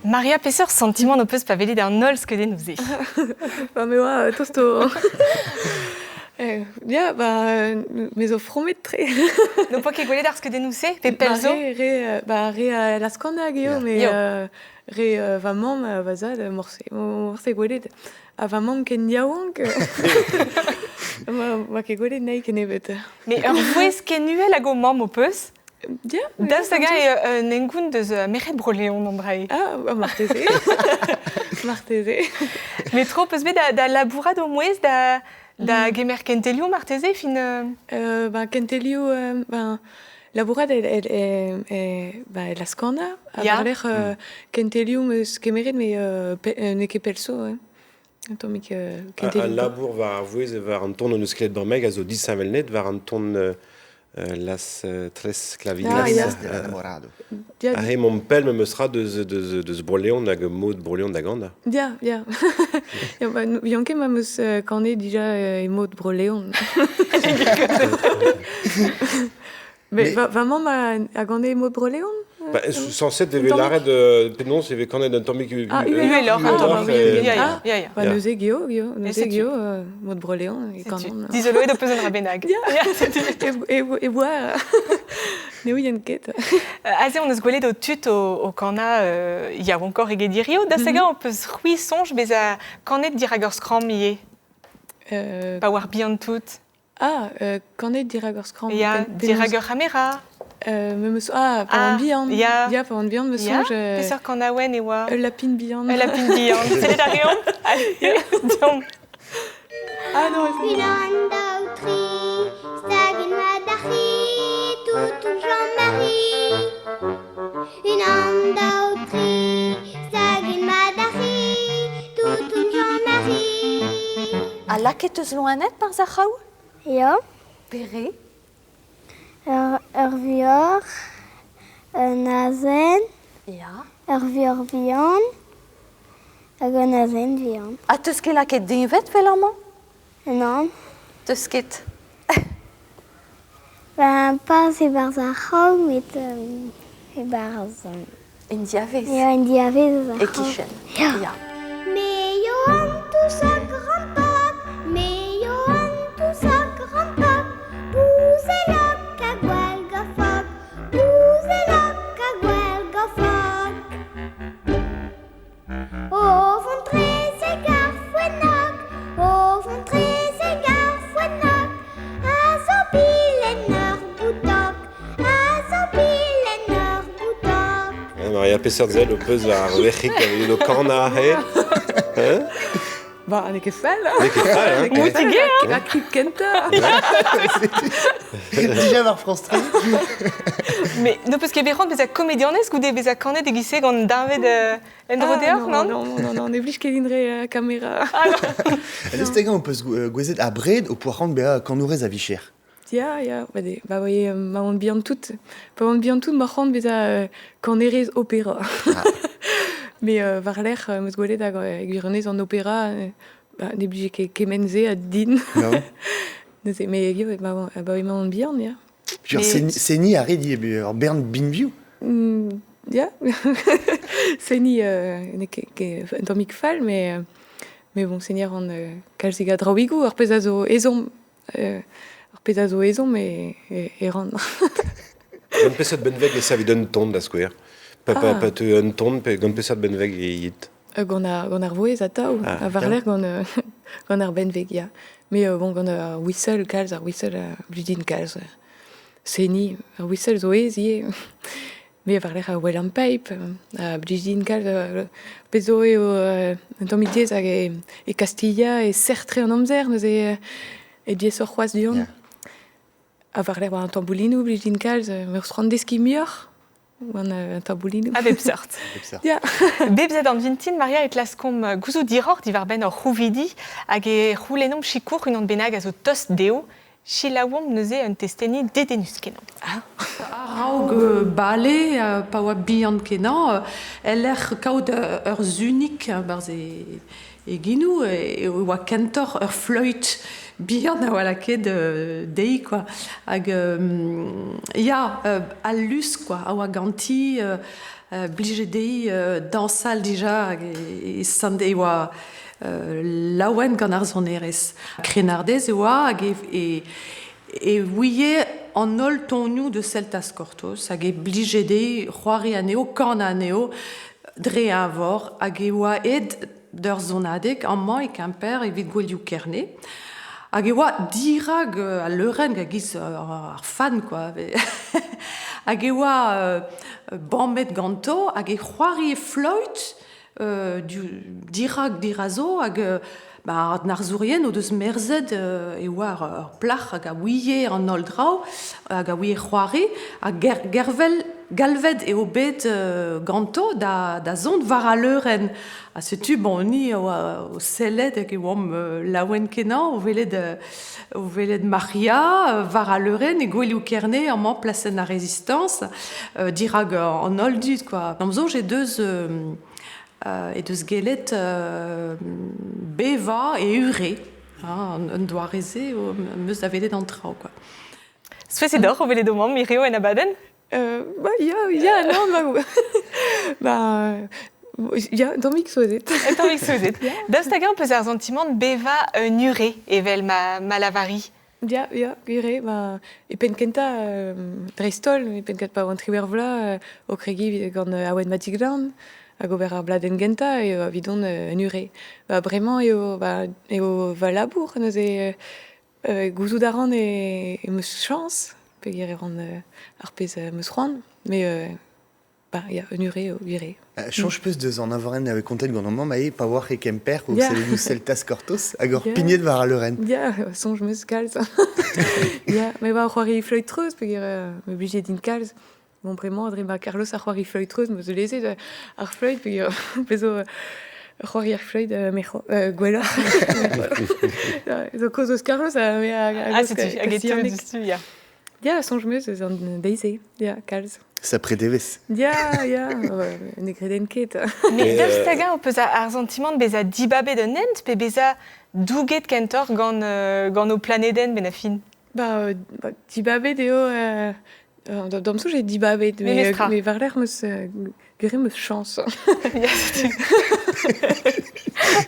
Speaker 1: Maria, peseurt santimant ho peus pa welit an holl skeudennoù-se?
Speaker 4: Ba me oa tost o... Ya, ba, me zo fromet-tre.
Speaker 1: N'ho poa ket gwelet ar skeudennoù-se pe pell
Speaker 4: Ba
Speaker 1: zo?
Speaker 4: re, re, ba, re Laskanag eo, mais re va mamm ha va zad morse, morse gwelet. Ha va mamm ken yaouank, ma ket gwelet anezhi kennebeut.
Speaker 1: Mais ur vouezh ken uhel hag ho mamm ho peus?
Speaker 4: Ya,
Speaker 1: Daoust hag-eñ eo un hengoun deus merc'hed Bro-Leon an dra-se?
Speaker 4: Ah, marteze. Marteze.
Speaker 1: Met tro peus bet da, da labourat ho mouezh, da, da gemer kentelioù marteze, fin...
Speaker 4: Ben, kentelioù, ben, labourat e, e, e, e, ben, e Lascana, ha war-lerc'h kentelioù 'm eus kemeret, met n'eo ket pell zo. Hein. Un tammig kentelioù.
Speaker 6: Al labour war ar vouezh war an ton hon eus klevet bremaik a zo disheñvel-net war an ton Las Tres Clavillas.
Speaker 4: Ah, ya.
Speaker 3: Enamorado.
Speaker 4: Ya,
Speaker 6: Aze emaomp pell memes tra deus, deus, deus Bro-Leon hag mod Bro-Leon da ganañ.
Speaker 4: Ya, ya. Ya, ba, n'ouian ket ma 'm eus kanet dija e mod Bro-Leon. Mais va, va mamm a, a gane e mod Bro-Leon?
Speaker 6: Ba, sañset e vez lâret penaos e vez kanet un tammig
Speaker 1: uheloc'h,
Speaker 6: uheloc'h,
Speaker 1: ya, ya, ya, ya.
Speaker 4: Ba, neuze geo, geo, neuze geo, mod Bro-Leon e kanan.
Speaker 1: Dizoloet ho peus un dra bennak.
Speaker 4: Ya, e, e oa ne ouien ket.
Speaker 1: Aze hon eus gwelet ho tud o, o kanañ yaouankoc'h eget hirio. Daoust hag-eñ ho peus c'hwi soñj bezañ kanet dirak ur skramm ivez? Pa oar bihan tout.
Speaker 4: Ah, kanet dirak ur skramm.
Speaker 1: Ya, dirak ur c'hamera.
Speaker 4: Me meus ah, pa oan bihan.
Speaker 1: Ya.
Speaker 4: Ya, pa oan bihan, me
Speaker 1: Ya,
Speaker 4: soñj.
Speaker 1: Peseurt kanaouenn e oa?
Speaker 4: Ul lapin bihan.
Speaker 1: Ul lapin bihan. Sellet a reomp? Allez, deomp.
Speaker 4: Ah non,
Speaker 9: Unan, daou, tri, stag mat ar c'hi, toutou Jean-Marie. Unan, daou, tri, stag mat ar c'hi, toutou Jean-Marie.
Speaker 10: Ha lakaet eus loened barzh ar c'hraou?
Speaker 9: Ya.
Speaker 10: Pere?
Speaker 9: Ur, ur vuoc'h, un azen,
Speaker 10: Ya.
Speaker 9: ur vuoc'h vihan hag un azen vihan.
Speaker 10: Ha 'teus ket lakaet deñved 'vel amañ?
Speaker 9: Nann.
Speaker 10: 'Teus ket?
Speaker 9: Ben, pas e-barzh ar c'hraou, met e-barzh...
Speaker 10: En diavez?
Speaker 9: Ya, en diavez eus ar c'hraou.
Speaker 10: E-kichen?
Speaker 9: Ya.
Speaker 10: Ya.
Speaker 9: Me eo an tousag grand-pape, me eo an tousag grand-pape, bouzelok ha gwallgafok, bouzelok ha gwallgafok. O vont trezek ar foennog, o vont trezek ar foennog, a zo bilen ur boutok, a zo bilen ur boutok.
Speaker 6: Maria, peseurt sell ho peus war ar verc'hig a vez o kanañ aze? Hein?
Speaker 4: Ba, n'eo ket fall.
Speaker 6: N'eo ket fall, hein?
Speaker 1: Moutige, hein?
Speaker 4: Ar klip kentañ.
Speaker 3: Dija war France 3.
Speaker 1: Mais n'ho peus ket bet c'hoant bezañ komedianez goude bezañ kanet e-giz-se gant deñved en-dro
Speaker 4: Ah,
Speaker 1: deoc'h,
Speaker 4: non,
Speaker 1: non?
Speaker 4: non, non, non, ne blij ket din re kamera.
Speaker 3: Daoust hag-eñ ho peus gouezet abred ho poa c'hoant bezañ kanourez a-vicher?
Speaker 4: Ya, ya, ba, de, ba voyez, ma oan bihan tout, pa oan bihan tout, ma c'hoant bezañ kanerez opera. Mais war-lerc'h, 'm eus gwelet hag e gwirionez an opera, ba, ne blije ket kement-se a din.
Speaker 3: Non.
Speaker 4: Neuze, mais eo, ba, ba, emaon bihan, ya.
Speaker 3: Puis seniñ a rit ivez ur bern binvioù.
Speaker 4: Ya, seniñ n'eo ket ket un tammig fall, mais, mais bon, seniñ a ran kalzik a draoùigoù, ar pezh a zo ezhomm ar pezh a zo ezhomm e, e, e ran.
Speaker 6: Gant peseurt benveg e savit un ton da skouer? Pa, pa,
Speaker 4: Ah.
Speaker 6: pa teu un ton, pe gant peseurt benveg e yit?
Speaker 4: Gant ar, gant ar vouezh atav,
Speaker 6: Ah,
Speaker 4: ha war-lerc'h gant, gant ar benveg, ya. Mais bon, gant ar whistle kalz, ar whistle a blij din kalz. Seniñ, ar whistle zo aes ivez. Me war-lerc'h ar wellañ pipe, a blij din kalz. Pezh zo eo un tammig diaes hag e, e Kastilha e serr-tre an amzer, neuze e diaesoc'h c'hoazh du-hont. Ha war-lerc'h war an tamboulinoù blij din kalz, me eus c'hoant deskiñ muioc'h gant an taboulinoù.
Speaker 1: A bep seurt.
Speaker 3: Bep seurt.
Speaker 4: Ya.
Speaker 1: Bep an vintin, Maria, e klaskomp gouzout diroc'h diwar-benn hor c'houvidi hag e c'houlennomp sikour unan bennak a zo tost dezho. Selaouomp neuze un testeni dedennus-kenañ.
Speaker 4: Ah.
Speaker 11: A-raok bale, pa oa bihan-kenañ, e-lec'h kaout ur sunig barzh e, e ginou e oa kentoc'h ur fleüt bihan a oa lakaet dezhi quoi. Hag ya, al lusk quoi, a oa ganti, blije dezhi dañsal dija hag e sant e oa laouen gant ar sonerezh. Krennardez e oa hag e, e ouie an holl tonioù deus Celtas Cortos hag e blije dezhi c'hoari anezho, kanañ anezho dre eñvor hag e oa aet d'ur sonadeg amañ e Kemper evit gouelioù Kerne. Hag e oa dirak al leurenn a-giz ar fan quoi. Hag e oa bammet ganto hag e c'hoarie fleüt dirak dirazo hag ba, an arzourien o deus merzet e oa ur plac'h hag a ouie an holl draoù hag a ouie c'hoari ha gervel galvet eo bet ganto da zont war al leurenn. Ha setu, bon, ni a oa o sellet hag e oamp laouen-kenañ o welet Maria war al leurenn e Gouelioù Kerne, amañ plasenn ar Rezistañs, dirak an holl dud, quoi. D'am soñj he deus gellet bevañ e ure, hein, an doare-se am eus da welet an traoù, quoi.
Speaker 1: Souezhet oc'h o welet ho mamm hirio en abadenn?
Speaker 4: Bah, ya, ya, non, bah, bah, ya, un tammig souezhet.
Speaker 1: Un tammig souezhet. Daoust hag-eñ peus ar santimant bevañ un ure evel ma, ma lavari?
Speaker 4: Ya, ya, gwir eo. Ba, e penn-kentañ, dreist-holl, e penn-kentañ pa oan triwec'h vloaz, o kregiñ gant Awen Matiglan hag ober ar bladenn gentañ eo evidon un ure. Ba, bremañ eo, ba, eo va labour neuze gouzout a ran e em eus chañs peogwir e ran ar pezh am eus c'hoant, met bah, ya, un ure eo, gwir eo.
Speaker 3: Soñj 'peus deus an eñvorenn a vez kontet gant hon mamm aze pa oac'h e Kemper o sellet ouzh Celtas Cortos hag ur pignet war al leurenn.
Speaker 4: Ya, soñj 'm eus kalz. Ya, me oa o c'hoari fleüt-treuz peogwir me blije din kalz. Bon, bremañ, dre ma Carlos a c'hoari fleüt-treuz, 'm eus lezet ar fleüt peogwir bezo c'hoari ar fleüt gwelloc'h. Zo kaoz eus Carlos me
Speaker 1: Ah, setu, hag e teu diouzhtu, ya.
Speaker 4: Ya, soñj 'm eus eus an deiz-se, ya, kalz.
Speaker 3: Sapre devezh.
Speaker 4: Ya, ya, ne greden ket.
Speaker 1: Mais daoust hag-eñ ho peus ar santimant bezañ dibabet un hent pe bezañ douget kentoc'h gant, gant ho planedenn benn ar fin?
Speaker 4: Bah, bah, dibabet eo d'am soñj eo dibabet, mais, mais war-lerc'h 'm eus graet 'm eus chañs.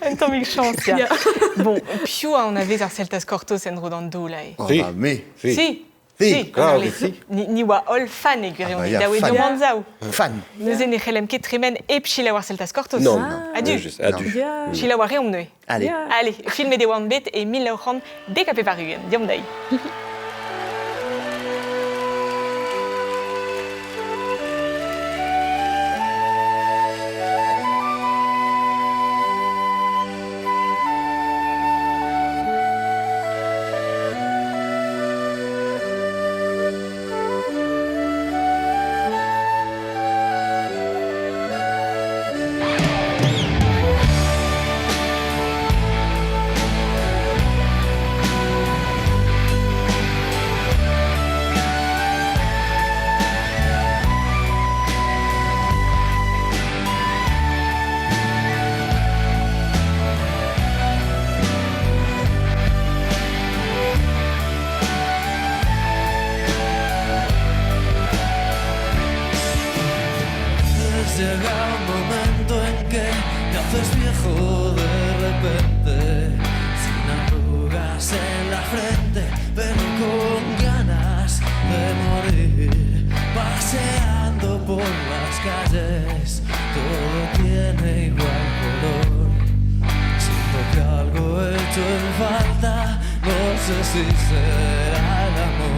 Speaker 1: Un tammig chañs, ya. Bon, piv a anavez ar Celtas Cortos en-dro d'an daol aze?
Speaker 3: Oh, bah, me.
Speaker 1: Si. Si. Si, si. Ni, oa holl fan e gwirionez, da oa deomp anzav.
Speaker 3: Fan.
Speaker 1: Neuze ne c'hellem ket tremen hep selaou ar Celtas Cortos.
Speaker 6: Non,
Speaker 1: Adu.
Speaker 6: Adu.
Speaker 1: Selaou a reomp neuze.
Speaker 3: Allez.
Speaker 1: Allez, filmet e oan bet e 1990. Deomp dezhi.
Speaker 12: Llega un momento en que te haces viejo de repente, sin arrugas en la frente, pero con ganas de morir, paseando por las calles, todo tiene igual color. Siento que algo he hecho en falta, no sé si será el amor.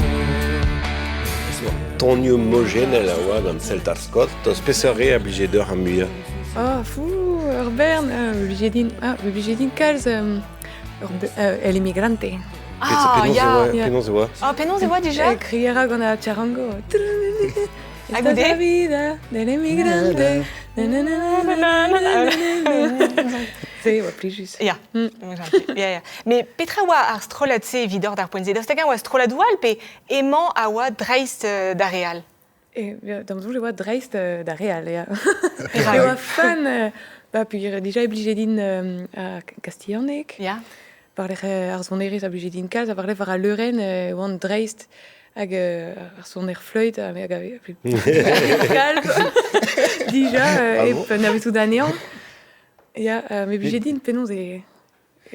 Speaker 6: Tonioù mojennel a oa gant Celtas Scott, peseurt re a blije deoc'h ar muiañ?
Speaker 4: Oh, fou, ur bern, blije din, ah, blije din kalz El Emigrante.
Speaker 1: Ah, ya.
Speaker 6: Penaos e oa?
Speaker 1: Ah, penaos e oa dija?
Speaker 4: Kriera gant ar charango.
Speaker 1: Hag
Speaker 4: Esta es
Speaker 1: goude?
Speaker 4: la vida del emigrante. Na, na, na, na, na, na, na, na. Se e oa plijus.
Speaker 1: Ya, ya, ya. Mais petra oa ar strollad-se evidoc'h d'ar poent-se? Daoust hag-eñ oa strolladoù all pe emañ a oa dreist d'ar re all?
Speaker 4: E, d'am soñj e oa dreist da re all, ya. E oa fun, ba, peogwir dija e blije din ar kastilhaneg.
Speaker 1: Ya.
Speaker 4: War-lerc'h ar sonerezh a blije din kalz, ha war-lerc'h war al leurenn e oan dreist hag ar soner fleüt a me a gave kalz dija hep anavezout anezhañ. Ya, me blije din penaos e...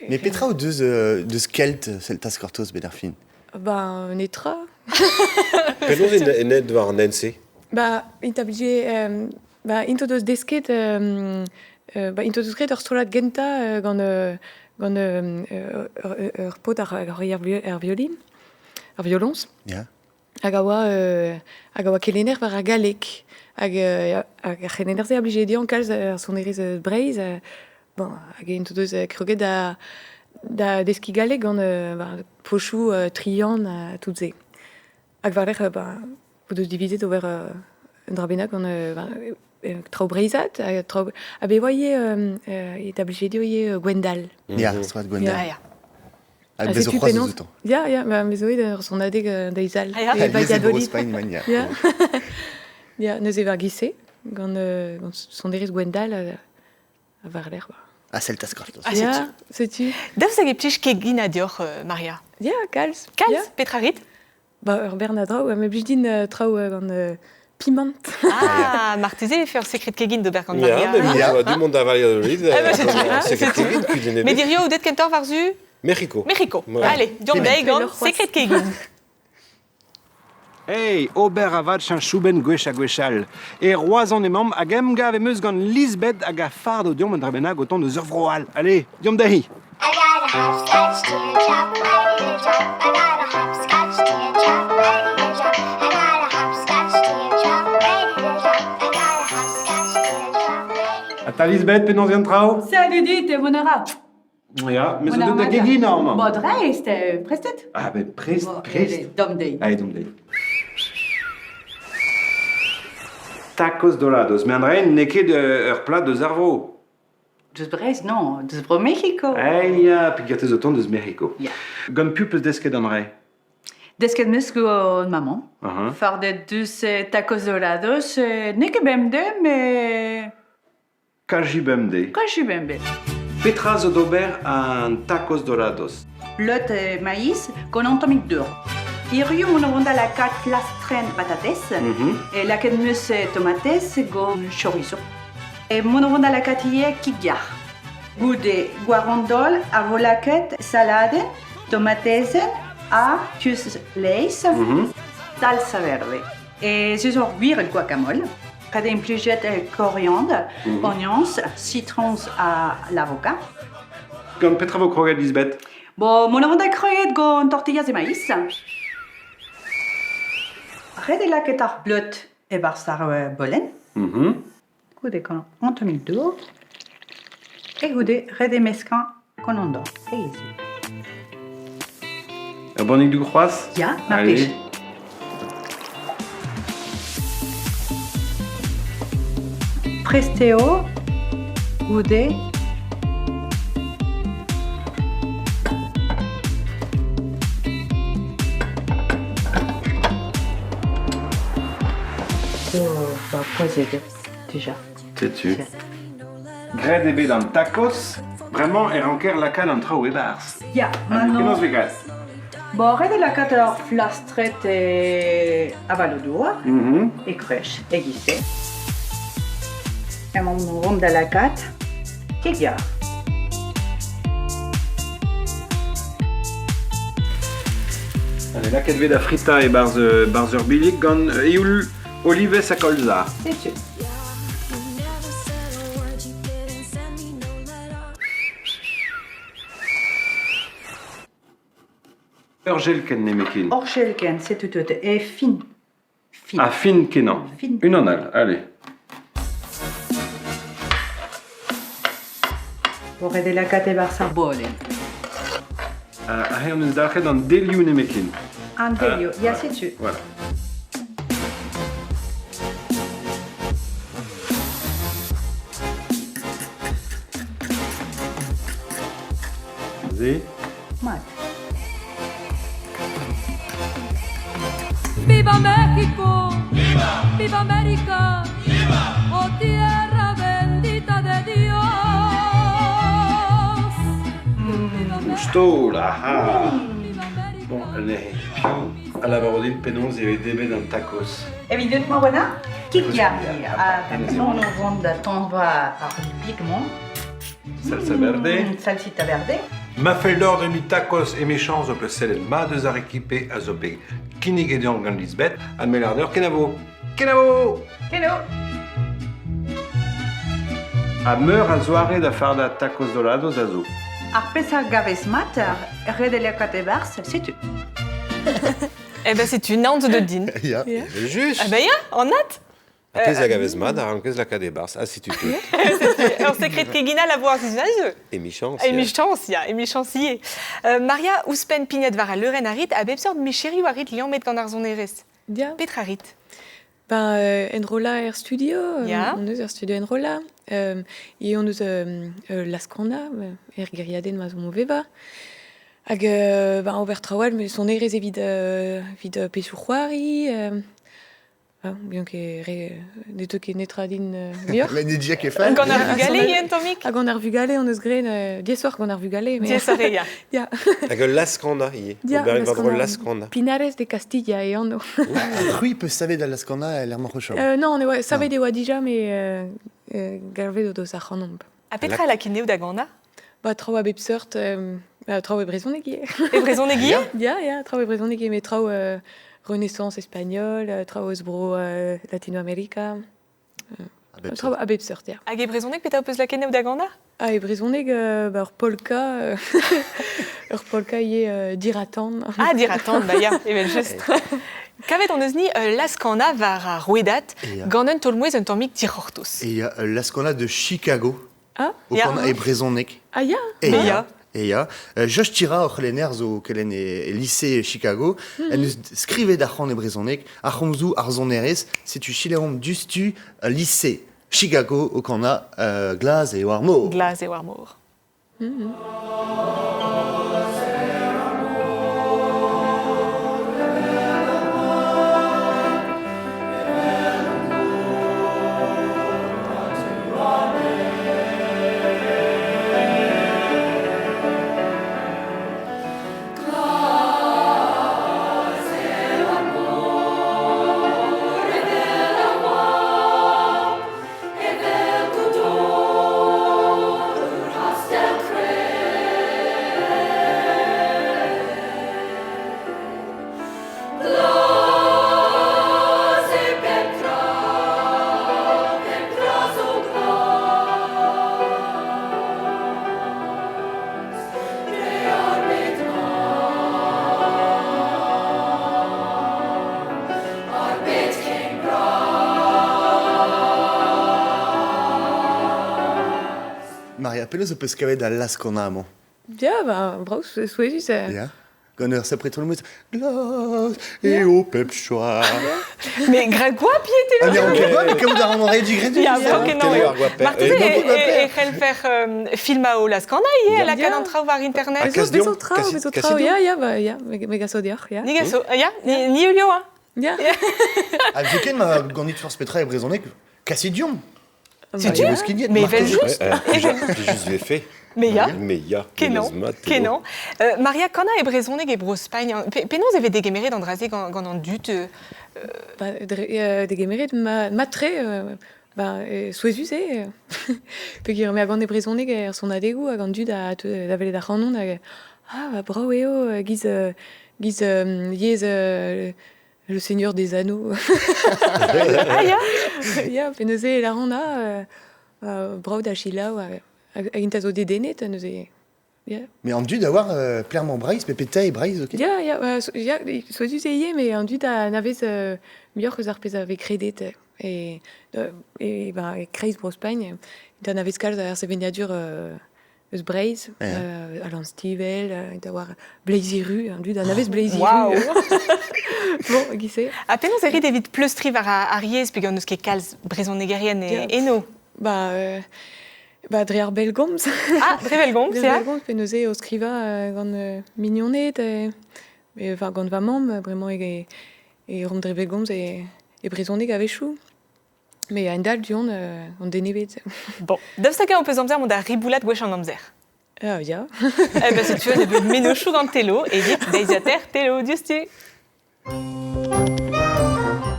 Speaker 3: Mais petra o deus, deus kelt Celtas Cortos bet ar fin?
Speaker 4: Ba, netra.
Speaker 6: Penaos eo war an hent-se?
Speaker 4: Ba, int a blije... ba, int o deus desket... ba, int o deus graet ur strollad gentañ gant, gant ur paotr ar violin, ar violoñs.
Speaker 3: Ya.
Speaker 4: Hag a oa, hag a oa kelenner war ar galleg. Hag, hag ar c'helenner-se a blije dezhañ kalz ar sonerezh Breizh. Bon, hag int o deus kroget da, da deskiñ galleg gant ba, pochoù Trian ha tout se. Hag war-lerc'h, ba, o deus divizet ober un dra bennak gant ba, traoù breizhat. Ha traoù... Ha bet e oa ivez, e da blije dezho ivez Gwendal.
Speaker 3: Ya, strollad Gwendal.
Speaker 1: Ya, ya.
Speaker 3: Hag bez' zo c'hoazh eus outañ.
Speaker 4: Ya, ya, ma me zo bet ur sonadeg deiz all.
Speaker 1: Ah, ya.
Speaker 4: E Valladolid.
Speaker 3: Spagn, man, ya.
Speaker 4: Ya. Ya, neuze war giz-se, gant, gant sonerezh Gwendal ha war-lerc'h. Ba.
Speaker 3: Ha Celtas Cortos.
Speaker 1: Ah,
Speaker 4: Ya, setu.
Speaker 1: Daoust hag e plij keginañ deoc'h, Maria?
Speaker 4: Ya, kalz.
Speaker 1: Kalz?
Speaker 4: Ya.
Speaker 1: Petra rit?
Speaker 4: Ba, ur bern a draoù, me blij din traoù gant pimant.
Speaker 1: Ah, marteze e fe ur sekred kegin d'ober gant Maria.
Speaker 6: Ya, mais ja. du monde da Valladolid.
Speaker 1: Ah, bah, setu.
Speaker 6: Sekred kegin, kudenn ebet.
Speaker 1: Met hirio out kentoc'h war-zu
Speaker 6: Mec'hiko.
Speaker 1: Mec'hiko.
Speaker 6: Ouais.
Speaker 1: Allez, deomp dezhi gant sekred kegin.
Speaker 2: Hey, ober avat cheñchoubenn gwech ha gwechall. E Roazhon emaomp hag emgav em eus gant Lisbeth hag a fardo deomp un dra bennak o tont eus ur vro all. Allez, deomp dezhi.
Speaker 9: I got a hopscotch teardrop ready to jump. I got a hopscotch teardrop ready to jump. I got a hopscotch teardrop ready to jump. I got a hopscotch teardrop ready to
Speaker 2: Ha ta Lisbeth, penaos eo an traoù?
Speaker 13: Salut dit, Monora.
Speaker 2: Ya, me zo deuet da geginañ amañ.
Speaker 13: Bon, dreist, prestet?
Speaker 2: Ah ben prest, prest.
Speaker 13: Dom dezhi.
Speaker 2: Allez, dom dezhi. Tacos dorados. Mais an dra n'eo ket ur plat eus ar vro.
Speaker 13: Deus Breizh, non, deus Bro-Mec'hiko.
Speaker 2: Eh ya, peogwir te zo tont deus Mec'hiko.
Speaker 13: Ya.
Speaker 2: Gant piv peus desket an dra?
Speaker 13: Desket 'meus gant maman.
Speaker 2: Uh-huh.
Speaker 13: Fardet deus tacos dorados, n'eo ket bemdez, mais...
Speaker 2: Kaji bemdez.
Speaker 13: Kaji bemdez.
Speaker 2: Petra zo d'ober an tacos dorados?
Speaker 13: Bleud maïs gant an tammig dour. Hiziv on vont da lakaat plastrenn patatez, e lakaet 'meus tomatez gant chorizo. E mont a ran da lakaat ivez kig-yar. Goude gwarandol a vo lakaet saladenn, tomatezenn ha keuz laezh, salsa verde. E se zo ur gwir guacamole. Kad implijet koriandr, oignons, sitroñs ha l'avocat.
Speaker 2: Gant petra vo kroget Lisbeth?
Speaker 13: Bon, mont a ran da kroget gant tortillas e maïs. Ret eo lakaet ar bleud e-barzh ar bolenn. Goude gant an tammig dour. E goude ret eo meskañ gant an dorn. E
Speaker 2: Ur bannig dour c'hoazh?
Speaker 13: Ya, mar plij. Prest eo goude Zo ba poazhet dija.
Speaker 2: Setu. Graet eo bet an tacos. Bremañ e ranker lakaat an traoù e-barzh.
Speaker 13: Ya, maintenant.
Speaker 2: Penaos vez graet?
Speaker 13: Bon, ret eo lakaat ur flastret e avaloù-douar, e krech, e-giz-se. Emaomp o vont da lakaat kig-yar.
Speaker 2: Allez, lakaet vez da fritañ e-barzh barzh ur billig gant eoul olivez ha kolza.
Speaker 13: Setu.
Speaker 2: Ur jelkenn nemetken.
Speaker 13: Ur jelkenn, setu tout. E fin. Fin.
Speaker 2: Ah, fin kenañ.
Speaker 13: Fin.
Speaker 2: Unan all, allez.
Speaker 13: Ret eo lakaat e-barzh ar bolenn.
Speaker 2: Aze hon eus dalc'het an delioù nemetken.
Speaker 13: An delioù, ya setu.
Speaker 2: Voilà. Aze.
Speaker 13: Mat.
Speaker 14: Viva México! Viva!
Speaker 11: ¡Viva América! ¡Viva! ¡Oh tierra bendita de Dios!
Speaker 6: Ouzh taol, aha! Bon, neuze, piv a lavaro din penaos e vez debret an tacos?
Speaker 13: Evit deut Morwana, kig ya. Ha mont o vont da tañva ar pig-mañ.
Speaker 6: Salsa verde.
Speaker 13: Salsita verde.
Speaker 6: Ma fell deoc'h debriñ tacos emichañs ho peus sellet mat eus ar rekipe a zo bet kinniget deomp gant Lisbeth ha me 'lar deoc'h kenavo. Kenavo!
Speaker 13: Kenavo!
Speaker 6: Ha meur a zoare da fardañ tacos dorados a zo.
Speaker 13: Ar pezh a gavez mat, ret eo lakaat e-barzh, setu.
Speaker 1: Eh ben setu, naon zo deut din.
Speaker 6: Ya, evel-just.
Speaker 1: Ah ben ya, anat.
Speaker 6: Ar pezh a gavez mat a rankez lakaat e-barzh, ha setu tout.
Speaker 1: Ur sekred keginal a vo ar sizhun a zeu.
Speaker 6: Emichañs, ya.
Speaker 1: Emichañs, ya, emichañs ivez. Maria, ouzhpenn pignat war al leurenn a rit, a bep seurt micherioù a rit liammet gant ar sonerezh.
Speaker 4: Ya.
Speaker 1: Petra rit?
Speaker 4: Ben, enrollañ er studio, on eus ur studio enrollañ. E on eus Lascana, er gêriadenn ma 'z omp o vevañ. Hag ben, ober traoù all, met sonerezh evit evit pezhioù-c'hoari. Ah, bien ket re ne teu ket netra din muioc'h.
Speaker 3: Met ne dia ket fall.
Speaker 1: Gant ar vugale ivez un tammig?
Speaker 4: Ha gant ar vugale hon eus graet diaesoc'h gant ar vugale. Mais...
Speaker 1: Diaesoc'h eo, ya.
Speaker 4: Ya.
Speaker 6: Hag ul laz-kannañ ivez.
Speaker 4: Ya,
Speaker 6: Ober war-dro ul laz-kannañ.
Speaker 4: Pinares de Castilla e anv.
Speaker 3: C'hwi peus savet al laz-kannañ el lec'h-mañ c'hochañ?
Speaker 4: Non, ne oa, savet e oa dija, met galvet o deus ac'hanomp.
Speaker 1: Ha petra a lak ineo da ganañ?
Speaker 4: Ba, traoù a bep seurt, traoù e brezhoneg ivez.
Speaker 1: E brezhoneg ivez?
Speaker 4: Ya, ya, traoù e brezhoneg ivez, met traoù Renaissance espagnole, traoù eus bro Latinoamerica. Traoù a bep seurt, ya.
Speaker 1: Hag e brezhoneg, petra ho peus lakaet anezho da ganañ?
Speaker 4: Ah, e brezhoneg, ba, ur polka, ur polka ivez diratan.
Speaker 1: Ah, diratan, ba ya, evel-just. Kavet hon eus-ni ul laz-kanañ war ar rouedad gant un taol-mouezh un tammig dic'hortoz.
Speaker 3: Et il y a ul laz-kanañ de Chicago.
Speaker 4: Ah,
Speaker 3: O kanañ e brezhoneg.
Speaker 4: Ah ya?
Speaker 3: E ya. E ya. Josh Tira, ur c'helenner zo kelenn e lise Chicago, en deus skrivet ar c'han e brezhoneg, ar c'homzoù ar sonerezh, setu selaomp diouzhtu lise Chicago o kanañ Glas eo ar mor.
Speaker 1: Glas eo ar mor.
Speaker 3: Maria, penaos ho peus kavet al laz-kanañ amañ?
Speaker 4: Ya, ba, brav, souezhus.
Speaker 3: Ya. Gant ur sapre taol-mouezh glas eo pep choaz.
Speaker 1: Mais gra goap eo
Speaker 3: Ah, mais on ket mais kaout a ran re digredus.
Speaker 1: Ya, brav kenañ eo. Marteze e c'hellfer filmañ o laz-kanañ ivez, lakaat an traoù war internet.
Speaker 4: Bezo traoù, bezo traoù, ya, ya, ba, ya, me gaso deoc'h, ya.
Speaker 1: Ni gaso, ya, ni heulio, hein.
Speaker 4: Ya.
Speaker 3: Ha zoken ma ganit forzh petra e brezhoneg, kasit deomp.
Speaker 1: Setu, mais evel-just.
Speaker 6: Just vefe.
Speaker 1: Mais ya.
Speaker 6: Mais ya.
Speaker 1: Kenañ, kenañ. Maria, kanañ e brezhoneg e Bro-Spagn, penaos e vez degemeret an dra-se gant an dud
Speaker 4: Ba, degemeret mat-tre, ba, souezhus eo. Peogwir me a gan e brezhoneg er sonadegoù hag an dud a teu da welet ac'hanon hag ah, ba, brav eo, giz, giz yezh Le Seigneur des Anneaux.
Speaker 1: Ah ya?
Speaker 4: Ya, pe neuze e lâran ah, brav da selaou hag int a zo dedennet neuze. Ya.
Speaker 3: Mais an dud a oar plermañ Breizh, pe petra eo Breizh, ok?
Speaker 4: Ya, ya, ya, souezhus eo ivez, met an dud a anavez muioc'h eus ar pezh a vez kredet e, e, ba, e kreiz Bro-Spagn. Int anavez kalz ar sevenadur eus Breizh, Alan Stivell, da war Bleizi-Ru, an dud anavez Bleizi-Ru.
Speaker 1: Wow.
Speaker 4: Bon, e-giz-se.
Speaker 1: Ha penaos e rit evit pleustriñ war ar yezh peogwir n'eus ket kalz brezhonegerien eno?
Speaker 4: Ba, ba dre ar bellgomz.
Speaker 1: Ah, dre bellgomz,
Speaker 4: Dre bellgomz, pe neuze o skrivañ gant mignoned, enfin gant va mamm, bremañ e, e ran dre bellgomz e e brezhoneg a-wechoù. Met a-hend-all du-hont on den ebet.
Speaker 1: Bon, daoust hag-eñ ho peus amzer mont da riboulat gwech an amzer?
Speaker 4: Ah ya.
Speaker 1: Eh ben setu un nebeud mennozhioù gant Telo evit deiziataer Telo diouzhtu.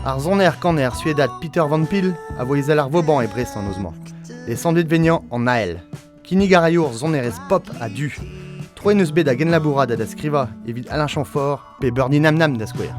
Speaker 3: Ar soner-kaner suedat Peter Van Pil a vo ezel ar Vauban e Brest an noz-mañ. Lesanvet vegnañ an Ael. Kinnig a raio ur sonerezh pop ha du. Troet eus bet da genlabourat ha da skrivañ evit Alain Chamfort pe Bernie Nam Nam da skouer.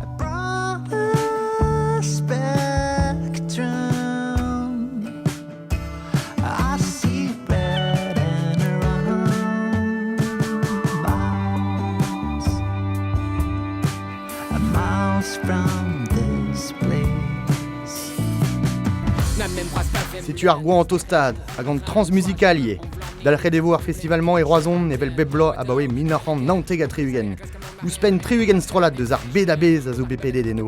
Speaker 3: Setu ar goañv tostaat hag an transmusical ivez. Dalc'het e vo ar festival-mañ e Roazhon evel bep bloaz abaoe 1979. Ouzhpenn 60 strollad deus ar bed a-bezh a zo bet pedet eno.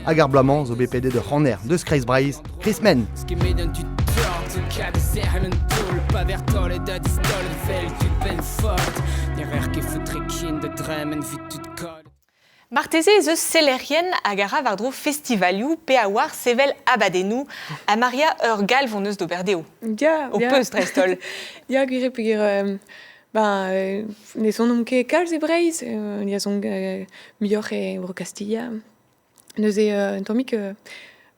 Speaker 3: Hag ar bloaz-mañ zo bet pedet ur c'haner deus Kreiz Breizh, Chris Men.
Speaker 1: Marteze ez eus sellerien hag a ra war-dro festivalioù pe a oar sevel abadennoù ha Maria ur galv hon eus d'ober dezho.
Speaker 4: Ya,
Speaker 1: Ho
Speaker 4: ya.
Speaker 1: peus dreist-holl.
Speaker 4: Ya, gwir eo peogwir ben, ne sonomp ket kalz e Breizh, ni a son muioc'h e Bro-Kastilha. Neuze un tammig ben,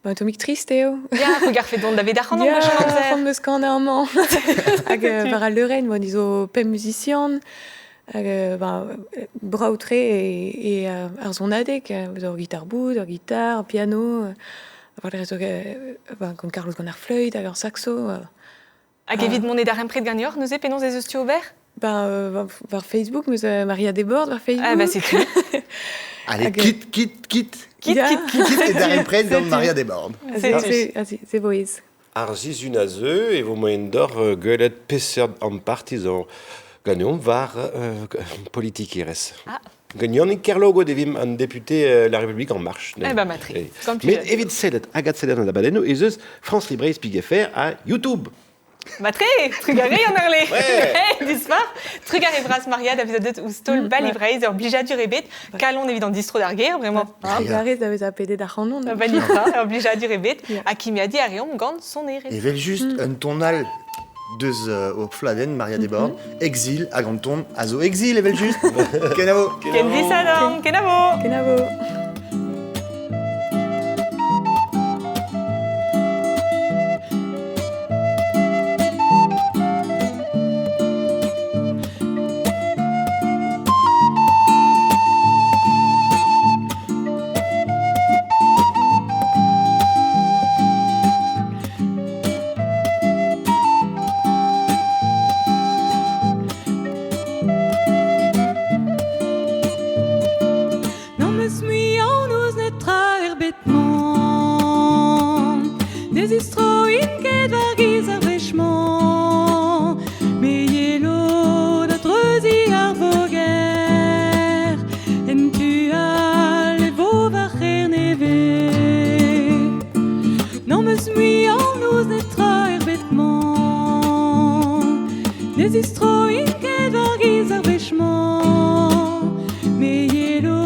Speaker 4: un tammig trist eo.
Speaker 1: Ya, c'hwi garfe dont da bet ac'hanomp
Speaker 4: Ya,
Speaker 1: gwech an amzer.
Speaker 4: c'hoant 'meus kanañ amañ. Hag war al leurenn, bon, ni zo pemp musician. Hag ben, brav-tre e, e ar sonadeg, ur gitar-boud, ur gitar, piano, war ben, gant Carlos gant ar fleüt hag ar saxo.
Speaker 1: Hag evit mont e darempred ganeoc'h neuze, penaos ez eus tu ober?
Speaker 4: Ben, war Facebook, meus Maria Desbordes war Facebook.
Speaker 1: Ah bah c'est tout.
Speaker 3: Allez,
Speaker 4: Hag,
Speaker 3: quitte, quitte, quitte.
Speaker 1: Quitte,
Speaker 4: Ya.
Speaker 1: quitte, quitte.
Speaker 3: Quitte e darempred gant
Speaker 4: Setu.
Speaker 3: Maria Desbordes.
Speaker 1: Setu.
Speaker 4: C'est voiz.
Speaker 2: Ar sizhun a zeu e vo moaien deoc'h gwelet peseurt amparti zo ganeomp war politikerezh.
Speaker 1: Ah.
Speaker 2: Gant Yannick Kerlogot evimp an député La République En Marche.
Speaker 1: Eh ben matre.
Speaker 2: Eh.
Speaker 1: Gant
Speaker 2: Met
Speaker 1: plijadur.
Speaker 2: evit sellet hag adsellet an abadennoù ez eus France Libreizh Pig.fr ha YouTube.
Speaker 1: Matre, trugarez an Arle.
Speaker 2: Ouais.
Speaker 1: Hey, dispar. Trugarez bras Maria da vezañ deut ouzh taol Bali Breizh ur blijadur ebet. Kalon evit an distro d'ar gêr, vraiment. Hein.
Speaker 4: Trugarez da vezañ pedet ac'hanon.
Speaker 1: Ur balitra, ur blijadur ebet.
Speaker 4: Ya.
Speaker 1: Ha kimiadi a reomp gant sonerezh.
Speaker 3: Evel just, un tonal deus o fladenn Maria Desbordes, Exil hag an ton a zo Exil evel just. Kenavo.
Speaker 1: Ken disadorn, kenavo.
Speaker 4: Kenavo. N'am eus mui anv eus netra er bed-mañ. Ne zistroin ket war giz ar wech-mañ. Me yelo da dreuziñ ar voger. En tu all e vo va c'her nevez. N'am eus mui anv eus netra er bed-mañ. Ne zistroin ket war giz ar wech-mañ. Me yelo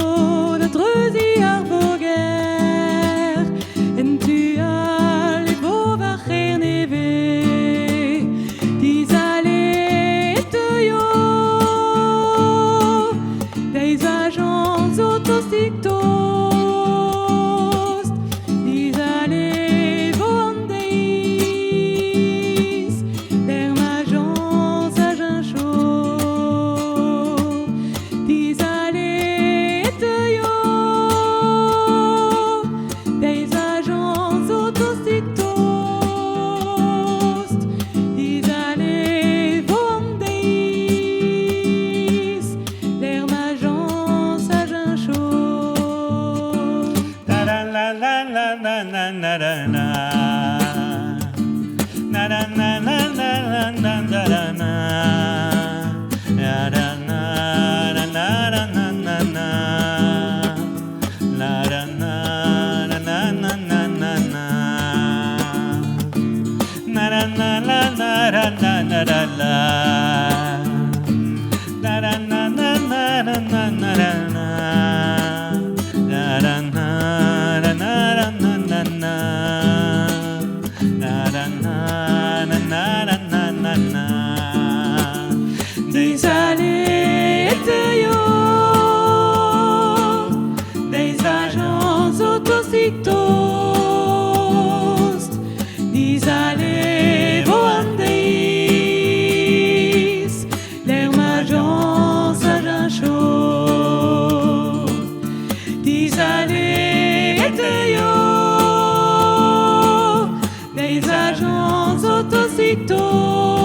Speaker 4: da dreuziñ ar voger. En tu all e vo va c'her nevez. Dizale e teuio. Deiz va jañ zo tostik tost. Dizale vo an deiz. Der ma jañ a jiñcho. Dizale e teuio. Deiz va jañ zo tostik tost. Dizale vo an deiz. Der ma jañ a jiñcho.
Speaker 5: La la la la la la la la la la. Na na na na na na na na na na. Na na na na na na na na. La la na na na na na na na. Na na na na na na na na na la. Na na na na na na na na na na. Na na na na na na na na na. na na na na na na na. Dizale e teuio Deiz a zo tostik tost Dizale vo an deiz Lec'h ma jañs a jañcho Dizale e teuio Deiz a zo tostik tost.